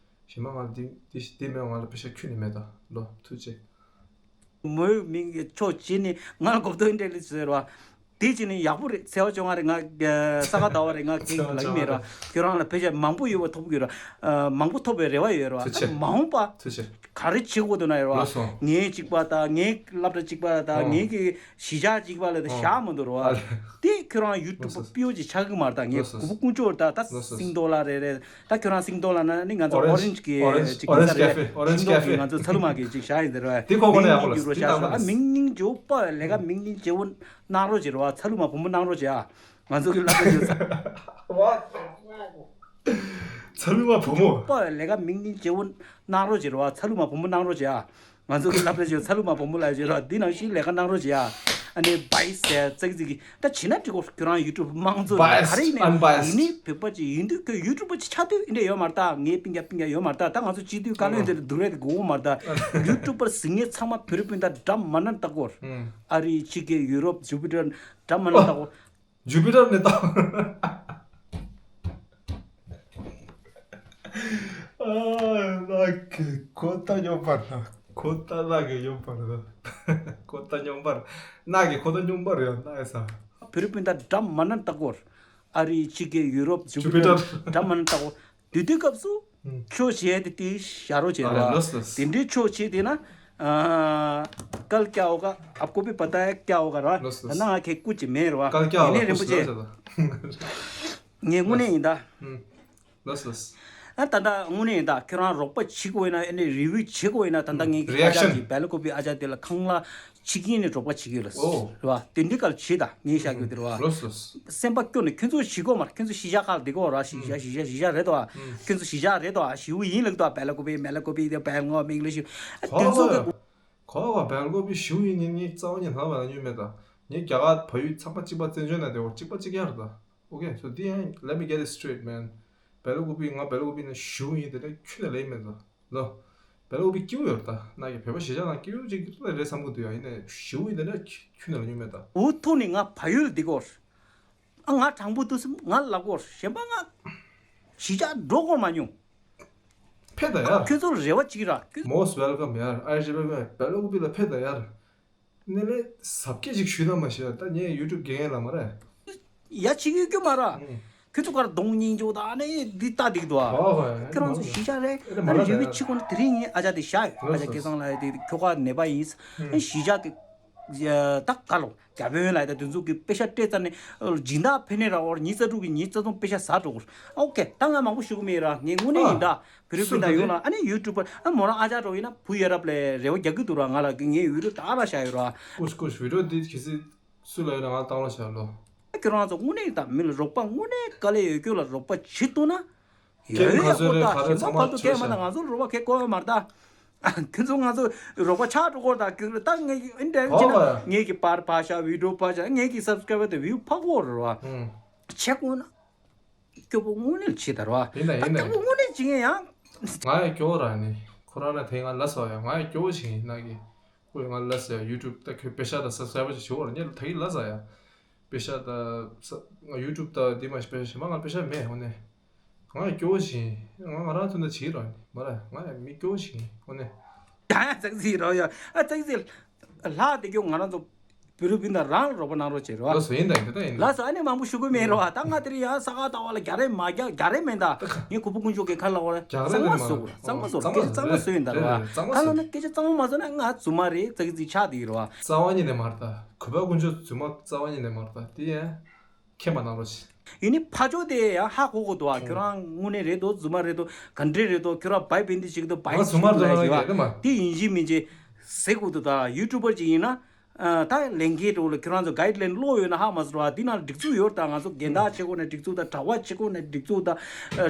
གཞན་མ་ང་ལ་འདི་འདི་འདི་མེད་ང་ལ་པེ་ཤ་ཁྱོན་ནས་མེད་ད་ལོ་ཐུགས་རྗེ་ཆེ། མོའི་མིང་གི་ཕྱོགས་གཅིག་ནས་ང་ལ་གོ་བསྡུར་འདྲ་ལི་ཟེར་བ། དེ་གཅིག་ནས་ཡག་པོ་རེད་ཚེས་པ་བཅོ་ལྔ་རེད་ང་ས་ག་ཟླ་བ་རེད་ང་གེག་ལ་ཡིན་མེད་ར་ཁྱོད་རང་ལ་ཕལ་ཆེར་མང་པོ་ཡོད་པ་ཐོབ་གི་ར་མང་པོ་ཐོབ་པའི་རེ་བ་ཡོད་ར་ཐུགས་རྗེ་ཆེ། མ་འོངས་པ་ཐུགས་རྗེ་ཆེ། ག་རེ་བྱེད་དགོས་འདུག་ན་ཡོད་ར་ལགས་སོ། ངའི་གཅིག་པ་དང་ངའི་སློབ་གྲྭ་གཅིག་པ་དང་ཨོ། ངའི་གི་གཞིས་ཆགས་གཅིག་པ་ལ་དེ་ཨོ། བཞག་མི་འདུག་ར་ཨ་ལེ། དེ་ཁྱོད་རང་ཡུ་ཊུབ་ལགས་སོ། པིའོ་ཅིག་ཆགས་གི་མ་རེད་ད་ངའི་ལགས་སོ། གུ་བུ་ཀུན་སྤྱོད་ར་ད་ད་ལགས་སོ། སིང་རྡོ་ལ་རེད་རེད། ད་ཁྱོད་རང་སིང་རྡོ་ལ་ན་ནི་ང་ཚོ་ཨོ་རེན་ཇི་ཨོ་རེན་ཇི་ཀེ་ཨོ་རེན་ཇི་ཅིག་ཨོ་རེན་ཇི་ཀེ་ཕེ་ཨོ་རེན་ཇི་ཀེ་ང་ཚོ་ཚ་ལུ་མ་གི་ཅིག་བཞག་ཡིན་ཟེར་བ། དེ་ཁོ་ཁོ་ན་ཡག་པོ་ལ་སི་ཏང་ལ་ཨ་མིང་སྙིང་རྗེ་བོ་པ་ལས་ཀ་མིང་སྙིང་རྗེ་བོ་གནང་རོགས་བྱེད་རོགས་ཚ་ལུ་མ་བུ་མོ་གནང་རོགས་བྱེད་ཨ། ང་ཚོ་གི་ལ་ཀ་ཅིག་ཚ་ལུ་མ་བུ་མོ་པ་ལས་ཀ་མིང་སྙིང་རྗེ་བོ་གནང་རོགས་བྱེད་རོགས་ཚ་ལུ་མ་བུ་མོ་གནང་རོགས་བྱེད་ཨ། ང་ཚོ་གི་སློབ་གྲྭ་ཆེ་ཚ་ལུ་མ་བུ་མོ་ལ་ཆེ་ར་འདི་ནང་བཞིན་ལས་ཀ་གནང་རོགས་བྱེད་ཨ། ཨ་ནི་བྷའི་སི་ཟེར་ཙག་ཙིག་གི་ད་བྱེད་ན་འགྲིག་གོ་ཁྱོད་རང་ཡུ་ཊུབ་དམངས་གཙོ་ག་རེ་ཡིན་ནའི་ཡིན་ནི་བོད་པ་ཅིག་ཡིན་དུས་ཁྱོད་ཡུ་ཊུབ་པ་ཅིག་ཆགས་དུས་འདྲ་ཡོད་མ་རེད་ད་ངའི་པིང་རྒྱ་པིང་རྒྱ་ཡོད་མ་རེད་ད་ད་ང་ཚོ་སྤྱི་འཐུས་བཀའ་བློན་དེ་ལ་སྡུག་རེད་དགོས་མ་རེད་ད་ཡུ་ཊུབ་པར་ཟིན་ངེས་ཚང་མ་བོད་རིགས་སྤུན་ཟླ་འདྲ་མ་ན་ལྟ་གོ་ཨ་རི་ཕྱི་རྒྱལ་ཡུ་རོབ་ཇུ་པི་ཊར་འདྲ་མ་ན་ལྟ་གོ་ཇུ་པི་ཊར་ནས་བཏང་། ཨ་ལགས་ཀྱི་ཁོ་ད་སྙོམས་པར་ལ་ཁོ་ད་ལགས་ཀྱི་སྙོམས་པར་ལ་ཁོ་ད་སྙོམས་པར་ལགས་ཀྱི་ཁོ་ད་སྙོམས་པར་ཡང་ལགས་ས། བོད་རིགས་སྤུན་ཟླ་འདྲ་མ་ན་ལྟ་གོ་ཨ་རི་ཕྱི་རྒྱལ་ཡུ་རོབ་ཇུ་པི་ཊར་འདྲ་མ་ན་ལྟ་གོ་དེ་དུས་སྐབས་སུ་ཁྱོད་བྱས་ཏེ་དེ་བཞག་རོགས་བྱས་ར། དེ་འདྲའི་ཁྱོད་བྱས་དེ་ན། कल क्या होगा आपको भी पता है क्या होगा ར། ད་ནང་ང་ཁེ་ཀུ་ཅི་མེད་ར། कल क्या होगा དེ་ནས་རིན་པོ་ཆེ། ངས་དངོས་གནས་ཡིན་ད། ལགས་ལགས། ཨ་ད་ལྟ་དངོས་གནས་ཡིན་ད་ཁྱོད་རང་རོགས་པ་བྱེད་དགོས་ཡིན་ན་ཨ་ནི་རི་ཝིའུ་བྱེད་དགོས་ཡིན་ན་ད་ལྟ་ངས་ཀྱི་ཨ་ཅག་reaction གི་སྦེལ་ཀོབ་པི་ཨ་ཅག་དེ་ལ་ཁང་གླ་ཕྱི་རྒྱལ་ནས་རོགས་པ་བྱེད་ཀྱི་ཡོད་ལ། ཨོ། རེད་བ། དེ་འདྲའི་སྐབས་བྱེད་ད་ངས་བཤད་རྒྱུ་དེ་རེད་བ། ལོས་ལོས། སེམས་པ་སྐྱོ་ནས་ཁྱོད་ཚོ་ཞི་གོ་མ་རེད། ཁྱོད་ཚོ་གཞིས་ཆགས་ཁག་ལ་བསྡད་གོ་ར། གཞིས་ཆགས་གཞིས་ཆགས་གཞིས་ཆགས་རེད་དོ། ཁྱོད་ཚོ་གཞིས་ཆགས་རེད་དོ། ཞི་བོ་ཡིན་ལབ་དོ། སྦེལ་ཀོབ་པི་སྦེལ་ཀོབ་པི་དེ་སྦེལ་ངོ་མིང་ལ་ཞི་བོ་དེ་ཚོ་གི་གོ་གོ་སྦེལ་ཀོབ་པི་ཞི་བོ་ཡིན་ངས་ངས་རྩ་བ་ཉིད་ལྷག་པ་ལ་ཉོས་མེད་ད། ངས་རྒྱ་གར་བལ་ཡུལ་ཚང་མ་གཅིག་པ་བཙན་བྱོལ་ནང་བསྡད་གོ་གཅིག་པ་གཅིག་རྐྱང་རེད་ད། Okay, so then let me get it straight, man. སྦེལ་ཀོབ་པི་ང་སྦེལ་ཀོབ་པི་ནས་ཞི་བོ་ཡིན་དེ་འདྲ་ཁྱོན་ནས་ལབ་མེད་ད། ལོ། སྦེལ་ཀོབ་པི་སྐྱིད་པོ་ཡོད་ད། ན་གི་བོད་པ་གཞིས་ཆགས་ནང་སྐྱིད་པོ་ཅིག་རེད་བསམ་གི་འདུག་ཡ། ཡིན་ནའི་ཞི་བོ་ཡིན་དེ་འདྲ་ཁྱོན་ནས་ལབ་མྱོང་མེད་ད། འུ་ཐུག་ནས་ང་བལ་ཡུལ་འདི་གོ། ཨ་ང་དྲང་པོ་འདུག་སེམས་ང་ལབ་གོ། གཞན་པ་ང་གཞིས་ཆགས་འགྲོ་གོ་མ་མྱོང་། ཕེབས་ད་ཡ། ཁྱོད་ཚོར་རེ་བ་གཅིག་ར་ཁྱོད། Most welcome ཡ། ཨ་ཞེ་པེ་སྦེལ་ཀོབ་པི་ལ་ཕེབས་ད་ཡ། ནི་ལས་ཟབ་རྒྱས་ཅིག་ཞུས་ན་མ་ཤེས་ད་ངས་YouTube དགེ་རྒན་ལ་མ་རེད། ཡ་ཆིག་ཡོད་རྒྱུ་མ་ར། ཁྱོད་ཚོ་གར་གདོང་སྙིང་རྗེ་བོ་དང་ཨ་ནི་འདི་ལྟ་འདུག་དོ། ཧོ་ཧོ། ཁྱོད་རང་ཚོ་གཞིས་ཆགས་རེད། ཨ་ནི་རི་བོའི་ཕྱི་གོང་དེ་རིང་ངས་ཨ་ཅག་དེ་བཞག་ཡོད། ཨ་ཅག་སྐལ་བཟང་ལགས་དེ་ཁྱོ་ག་ནད་པ་ཡིན། ཨ་ནི་གཞིས་ཆགས་དེ་ད་ག་ལོ་རྒྱ་དཔོན་ལ་ད་དེ་ཚོ་གི་པེ་ཤ་སྤྲད་ཙ་ནས་སྦྱིན་བདག་ཕེབས་ནས་ར་འོར་ཉིན་རྩ་དྲུག་གི་ཉིན་རྩ་ཚོང་པེ་ཤ་ཟ་འགྲོ་གོ། ཨོ་ཁེ། ད་ང་མང་པོ་ཞུ་གི་མེད་ར། ངས་དངོས་གནས་ཡིན་ད། བོད་རིགས་སྤུན་ཟླ་ཡོངས་ལ་ཨ་ནི་ཡུ་ཊུབ་པར་ཨ་མོ་རང་ཨ་ཅག་འགྲོ་ཡིན་ན་བུ་ཡ་རབས་ལས་རེ་བ་རྒྱག་གི་འདུག་ར། ང་ལ་ངའི་བི་ཌིའོ་ད་ར་བཞག་ཡོད་ར། ཀུས་ཀུས་བི་ཌིའོ་འདི་གལ་སྲིད་སུ་ལ་ཡོད་ན་ང་བཏང་རོགས་བྱ་ལོ། ཁྱོད་རང་ཚོ་དངོས་གནས་ད་མི་ལ་རོགས་པ་དངོས་གནས་དཀའ་ལས་ཡོད་ཁྱོད་ལ་རོགས་པ་བྱེད་ཐུབ་ན། ཡོད་ཡོད་ཁོ་ད་གཞན་པ་ཕར་ཚུར་སྐད་མ་ད་ང་ཚོ་རོགས་པ་ཁེ་གོ་ཡོད་མ་རེད་ད། ཁྱོད་ཚོ་ང་ཚོ་རོགས་པ་ཆགས་འགྲོ་གོ་ད་ཁྱོད་ད་ངས་ཨིན་ཌའི་རེག་བྱས་ན་ངས་ཀྱི་པར་ཕར་བཞག་བི་ཌིའོ་ཕར་བཞག་ངས་ཀྱི་སབ་སི་ཀ་རའེ་བར་དང་བིའུ་ཕར་གོ་ར་བ། ཆེ་གོ་ན། སྐྱོ་པོ་དངོས་གནས་ཆེ་དར་བ། ཡིན་ད་ཡིན་ད། སྐྱོ་པོ་དངོས་གནས་ཅི་ངས་ཡང་། ང་ཡང་སྐྱོ་བོ་ར་ནི། ཁོ་རང་ལ་དེ་ང་ལ་སོ་ཡ་ང་ཡང་སྐྱོ་བོ་ཞིག་ཡིན་ན་གི། ཁོས་ང་ལ་སོ་ཡ་ཡུ་ཊུབ་ད་ཁོས་པེ་ཤ་ད་སབ་སི་ཀ་རའེ་བར་ཅིག་ཞུ་བར་ངས་ད་གི་ལ་ས་ཡ། པེ་ཤ་ད་ས་ང་ཡུ་ཊུབ་ད་དེ་མ་ཞིག་པེ་ཤ་ཞིག་མ་ང་པེ་ཤ་མེད་ཧོ་ནི། ང་ཡང་སྐྱོ་བོ་ཞིག་ཡིན། ང་ང་རང་ཚོ་འདི་བྱེད་ར་ནི་མ་ར་ང་ཡང་མི་སྐྱོ་བོ་ཞིག་ཡིན་ཧོ་ནི། ད་ཡང་ཙག་ཙིག་རོ་ཡ་ཨ་ཙག་ཙིག་ལྷག་དེ་སྐྱོ་ང་རང་ཚོ། བོད་རིགས་སྤུན་ཟླ་རང་ལ་རོགས་པ་གནང་རོགས་བྱེད་རོགས། ལགས་སོ་ཡིན་ད་ཡིན་ད་ཡིན་ད། ལགས་སོ་ཨ་ནི་མང་པོ་ཞུ་གི་མེད་རོགས། ད་ང་དེ་རིང་ཡང་ས་ག་ཟླ་བ་ལ་རྒྱ་རེད་མ་རྒྱ་རྒྱ་རེད་མེད་ད། ངས་གུས་པ་དཀོན་མཆོག་གི་ཁ་ལ་བ་རྒྱ་རེད་གཙང་མ་བཟོ་དགོས་གཙང་མ་བཟོ་རེད་སྐད་ཆ་གཙང་མ་བཟོ་ཡིན་ད་རོགས། ཁ་ལ་ན་སྐད་ཆ་གཙང་མ་མ་བཟོ་ན་ང་རྫུན་མ་རེད་ཙག་ཙིག་ཆགས་དེ་ཡིན་རོགས། རྩ་བ་ཉིད་ནས་མ་རེད་ད་གུས་པ་དཀོན་མཆོག་རྫུན་མ་རྩ་བ་ཉིད་ནས་མ་རེད་ད་དེ་ཡང་། མཁྱེན་པ་གནང་རོགས་ཞེས། ཡིན་ནི་ཕ་ཕྱོགས་དེ་ཡང་ཧ་གོ་གོ་འདུག་ཨ། ཁྱོད་རང་དངོས་གནས་རེད་འདུག་རྫུན་མ་རེད་འདུག་ག་འདྲས་རེད་འདུག་ཁྱོད་རང་བའི་བེན་དི་ཞིག་འདུག་བའི་ང་རྫུན་མ་རྫུན་མ་རེད་མ་དེ་ཡིན་གཅིག་མིན་གཅིག་ཟེར་གོ་འདུག་ད་ཡུ་ཊུབ་པར་ཅིག་ཡིན་ན་ད་ལས་འགན་འགྲོ་ལ་ཁྱོད་རང་ཚོ་གའིཌ་ལན་ཀློག་ཡོད་ན་ཧ་མ་ཟེར་བ་འདི་ནང་སྒྲིག་འཛུགས་ཡོད་ད། ང་ཚོ་དགོན་བདག་བྱེད་དགོས་ན་སྒྲིག་འཛུགས་ད། གྲྭ་པ་བྱེད་དགོས་ན་སྒྲིག་འཛུགས་ད།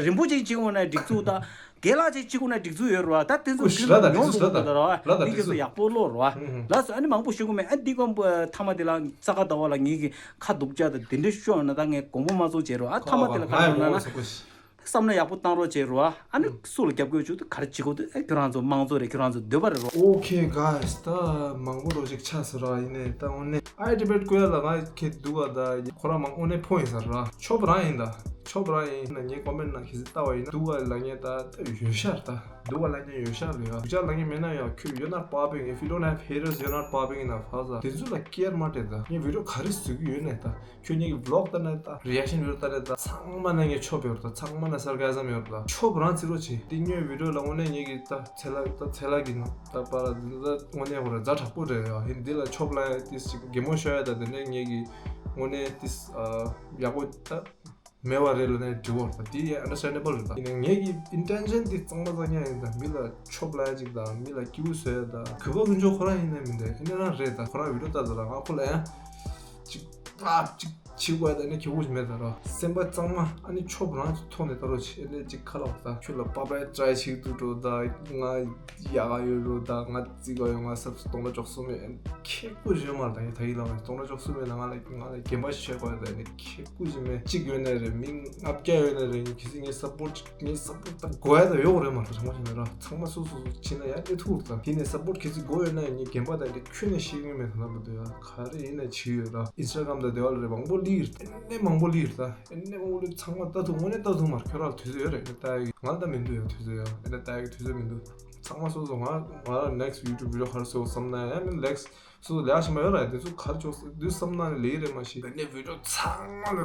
རིན་པོ་ཆེ་བྱེད་དགོས་ན་སྒྲིག་འཛུགས་ད། རྒན་ལགས་ཅིག་གཅིག་པོ་ན་སྒྲིག་འཛུགས་ཡོད་རེད་བ། ད་དེ་ཚོ་ཀུ་ཤི་ཁྱོད་ལ་ད་ཉོན་ཀུ་ཤི་འགྲོ་ལ་ད་གི་ར་བ། ལ་ད་འདི་ཀུ་ཤི་ཁྱོད་ཚོ་ཡག་པོ་ཀློག་རེད་བ། ལགས་སོ་ཨ་ནི་མང་པོ་ཞུ་གི་མེད། ཨ་འདི་ཀོ་མཐའ་མ་དེ་ལ་ས་ག་ཟླ་བ་ལ་ངེད་ཀྱི་ཁ་སྡུག་ཅག་ད་དེ་འདྲ་ཤོད་ན་ད་ངས་དགོངས་པ་མ་ཚོམ་བྱེད་རོགས། ཨ་མཐའ་མ་དེ་ལ་ག་རེ་ལབ་ན་བསམ་བློ་ཡག་པོ་བཏང་རོགས་བྱེད་རོགས། ཨ་ནི་སུ་ལ་རྒྱབ་སྐྱོར་བྱུང་དུས་ག་རེ་བྱེད་དགོས་དུས་ཨ་ཁྱོད་རང་ཚོ་དམངས་གཙོ་རེད། ཁྱོད་རང་ཚོ་འདོད་པ་རེད་རོགས། Okay guys ད་མང་པོ་རོགས་ཅིག་ཆགས་ཟེར་ར་ཡིན་ནས་ད་འོ་ནས། ཨའི་ཌི་བེཊ་ཀུ་ཡ་ལ་ང་ཁེ་འདུག་ག་ད་ཁོ་རང་མང་དངོས་གནས་ཕོ་ཡིན་ས་ར། ཆོབ་རང་ཡིན་ད། ཆོབ་རང་ཡིན་ན་ངའི་ཀོ་མེན་ཊི་ནང་གི་སི་ལྟ་བ་ཡིན་ན་སྡུག་ག་ལབ་མཁན་ད་ད་ཡོད་ཤག་ད། སྡུག་ག་ལབ་མཁན་ཡོད་ཤག་རེད་ཡ། སྡུག་ཅག་ལབ་མཁན་མེད་ན་ཡང་ཁྱོད་you're not popping if you don't have haters you're not popping in a plaza དེ་ཚོ་ལ་ཀེར་མ་སྤྲད་ད། ངས་བི་ཌིའོ་ག་རེ་བཟོ་གི་ཡོད་ནས་ད། ཁྱོད་ངའི་གི་བི་ལོག་ལྟ་ནས་ད་རི་ཨེག་ཤན་བི་ཌིའོ་ལྟ་ནས་ད་ཚང་མ་ན་ངས་ཆོབ་ཡོད་ད། ཚང་མ་ན་སར་ཀ་ཟམ་ཡོད་ད། ཆོབ་རང་བརྩི་རོགས་བྱེད། དེ་སྔོན་བི་ཌིའོ་ལ་དངོས་གནས་ངེད་ཀྱི་ད་ཚེ་ལ་ད་ཚེ་ལ་གི་ནང་ད་པ་ལ་འདི་ད་དངོས་གནས་ཧོ་ར་ཛ་དྲག་པོ་རེད་ཡ། ཧིན་འདི་ལ་ཆོབ་ལ་ཡ་ཏིས་ཅིག་གད་མོ་ཤོར་ཡ་ད། དེ་ནས་ངེད་ཀྱི་དངོས་གནས་ཏིས་ཡག་པོ་ད་མེད་པ་རེད་ལ་ནས་འདྲི་བོ་ད། དེ་ཡ་ཨན་ཌར་སི་ཊེན་ཌེ་བལ་རེད་ད། ཡིན་ན་ངེད་ཀྱི་ཨིན་ཊེན་ཤན་དེ་གཙང་མ་གཙང་རྐྱང་ཡིན་ད། མི་ལ་ཆོབ་ལ་ཡ་ཅིག་ད་མི་ལ་སྐྱིད་པོ་བཟོ་ཡ་ད་གུས་པ་དཀོན་མཆོག་ཁོ་རང་ཡིན་ན་མི་འདྲ་ཡིན་ན་རང་རེད་ད། ཁོ་རང་བི་ཌིའོ་ལྟ་ད་ལ་ང་ཁོ་ལ་ཡ་ཅིག་པ་ཅིག་བྱེད་དགོས་ཡ་ད་ནི་ཁྱེད་དགོས་མེད་ད་ར། སེམས་པ་གཙང་མ་ཨ་ནི་ཆོབ་རང་ཚོ་ཐོག་ནས་ད་རོ་བྱེད་ནས་ཅིག་ཁ་ལ་བ་ད་ཁྱོད་ལ་པ་པའི་ཊ་རའེ་བྱེད་དུ་འགྲོ་ད། ང་ཡག་ག་ཡོད་རོ་ད། ང་རྩིས་ག་ཡོད། ང་སབ་སི་སྟོང་ཕྲག་བཅུ་གསུམ་ཡོད། ཁྱེད་དགོས་བྱེད་མ་ད་ཡ་ད་ཡིན་ལ་ང་སྟོང་ཕྲག་བཅུ་གསུམ་ཡོད་ན་ང་ལ་ང་ལ་རྒན་པ་ཞིག་བྱེད་དགོས་ཡ་ད་ནི་ཁྱེད་དགོས་བྱེད་མེད། གཅིག་ཡོད་ན་རེད། མི་ལྔ་བརྒྱ་ཡོད་ན་རེད། ངས་ཁྱེད་ཚོ་ངས་སབ་པོར་ཊི་ངས་སབ་པོར་ཊི་ད་དགོས་ཡ་ད་ཡོད་རེད་མ་ད། དྲང་པོ་བྱས་ན་ར་ཚང་མ་སོ་སོ་སོ་བྱེད་ན་ཡ་ཨེ་ཐུག་རེད་ད། དེ་ནས་སབ་པོར་ཊི་ཁྱེད་ཚོ་དགོས་ཡོད་ན་ཡ་ངས་རྒན་པ་ད་ནི་ཁྱོན་ནས་ཤེས་ཀྱི་མེད་ད་ན་མ་ད་ཡ། ག་རེ་ཡིན་ན་བྱེད་ཡོད་ར། ཨིན་སི་ཊ་གྷ་རམ་དང་དེ་བ་ལ་རེད་མང་པོ་ལི་ཡིར་ཨེ་ནས་མང་པོ་ལི་ཡིར་ད། ཨེ་ནས་དངོས་གནས་ཚང་མ་ལྟ་ཐུབ། དངོས་གནས་ལྟ་ཐུབ་མ་རེད། ཁྱོད་རང་ལ་དུས་ཚོད་ཡོད་རེད། ཨེ་ནས་ལྟ་ཡ་ང་ལ་ད་མི་འདུག་ཡ་དུས་ཚོད་ཡ། ཨེ་ནས་ལྟ་ཡ་གི་དུས་ཚོད་མི་འདུག་ཚང་མ་སོ་སོ་ང་ང་ལ་ནེག་སི་ཊི་ཡུ་ཊུབ་བི་ཌིའོ་ག་རེ་བཟོ་བསམ་ན་ཡ་མིན་ལེག་སི་སོ་སོ་ལས་ཞིམ་པ་ཡོད་རེད། དེ་ཚོ་ག་རེ་ཆོག་དུས་བསམ་ན་ནི་ལེགས་རེད་མ་གཞི། ཨེ་ནས་བི་ཌིའོ་ཚང་མ་ལ་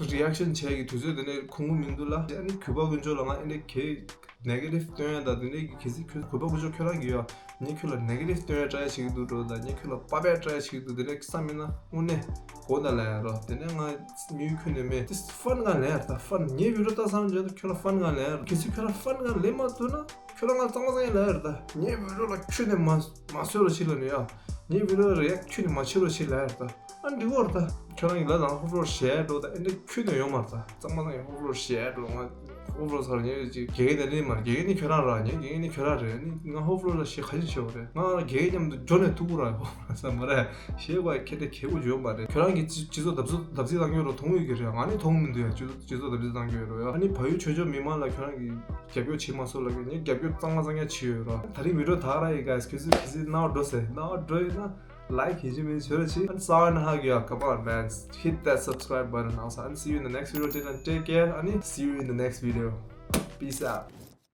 རི་ཨེག་ཤན་བྱས་གི་དུས་ཚོད་དེ་ནས་ཁུངས་མི་འདུག་ལ། ཨེ་ནས་གུས་པ་དཀོན་མཆོག་ལ་ང་ཨེ་ནས་གེ་ནེ་གེ་ཊིབ་སྟོན་ཡ་དང་དེ་འདྲའི་གི་གལ་སྲིད་ཁྱོད་གུས་པ་དགུ་ཅོག་ཁྱོད་རང་གི་ཡོད། ངས་ཁྱོད་ལ་ནེ་གེ་ཊིབ་སྟོན་ཡ་ཊ་རའི་བྱེད་ཀྱི་འདུག་འགྲོ་དང་ངས་ཁྱོད་ལ་དཔའ་བའི་ཊ་རའི་བྱེད་ཀྱི་འདུག་དེ་འདྲའི་བསམ་ཡིན་ན་དངོས་གནས་གོ་ད་ལ་ཡ་རོ། དེ་ནས་ང་དམིགས་ཡུལ་ཁྱོན་ནས་མེད། ཏིས་ཕན་གང་ལེན་ཡ་རེད་ད། ཕན། ངའི་བི་ཌིའོ་ལྟ་བསམ་བྱས་ན་ཁྱོད་ལ་ཕན་གང་ལེན་ཡ་རེད། གལ་སྲིད་ཁྱོད་ལ་ཕན་གང་ལེན་མ་ཐུབ་ན་ཁྱོད་ལ་ང་གཙང་མ་གཙང་ཡ་ལེན་ཡ་རེད་ད། ངའི་བི་ཌིའོ་ལ་ཁྱོན་ནས་མ་མ་བཟོད་རོགས་བྱེད་ལབ་ནས་ཡ། ངའི་བི་ཌིའོ་ལ་རེ་ཡ་ཁྱོན་ནས་མ་བྱེད་རོགས་བྱེད་ལབ་ཡ་རེད་ད། ཨ་འགྲིག་གོ་རེད་ད། ཁྱོད་རང་གི་ལ་དང་ཧོབ་ལོར་ཞེ་འགྲོ་ད། ཨེ་འདྲ་ཁྱོད་དོན་ཡོང་མ་རེད་ད། གཙང་མ་གཙང་ཡང་ཧོབ་ལོར་ཞེ་འགྲོ། ང་ཧོབ་ལོར་ཚར་ཉེ་ཅིག་དགེ་རྒན་དེ་ནི་མ་རེད། དགེ་རྒན་ནི་ཁྱོད་རང་ར། ངའི་དགེ་རྒན་ནི་ཁྱོད་རང་རེད། ནི་ང་ཧོབ་ལོར་ལ་ཞེ་ག་ཞིག་ཤོར་བ་རེད། ང་དགེ་རྒན་མཉམ་དུ་འགྲོ་ནས་ཐུག་གོ་ར་ཧོབ་ལོར་ས་མ་རེད། ཞེ་བ་ཁྱེད་དེ་ཁེ་གོ་འཇོན་པ་རེད། ཁྱོད་རང་གི་སྤྱི་སྤྱི་ཚོགས་བརྡབ་གསིག་བརྡབ་གསིག་བཏང་གི་ཡོད་རོ་མཐོང་གི་རེད། ང་ནི་མཐོང་མི་འདུག་ཡ། སྤྱི་ཚོགས་སྤྱི་ཚོགས་བརྡབ་གསིག་བཏང་གི་ཡོད་རོ་ཡ། ཨ་ནི་བལ་ཡུལ་ཆོས་ཕྱོགས་མི་མང་ལ་ཁྱོད་རང་གི་རྒྱབ་སྐྱོར་བྱེད་མ་སོང་ལབ་གི། ངས་རྒྱབ་སྐྱོར་གཙང་མ་གཙང་ཡ་བྱས་ཡོད་རོ། ད་རིང་བི་ཌིའོ་ད་ར་ཡི་ག་ཁྱེད་ཚོས་ཁྱེད་ཚོས་ནང་འགྲོ་ཟེར། ནང་འགྲོ་ཡིན་ན། Like ཡིན་གཅིག་མིན་གཅིག་བྱོས་རོགས་གྱིས། And sorry, come on, man, hit that subscribe button. And see you in the next video. Till then, take care. And see you in the next video. Peace out.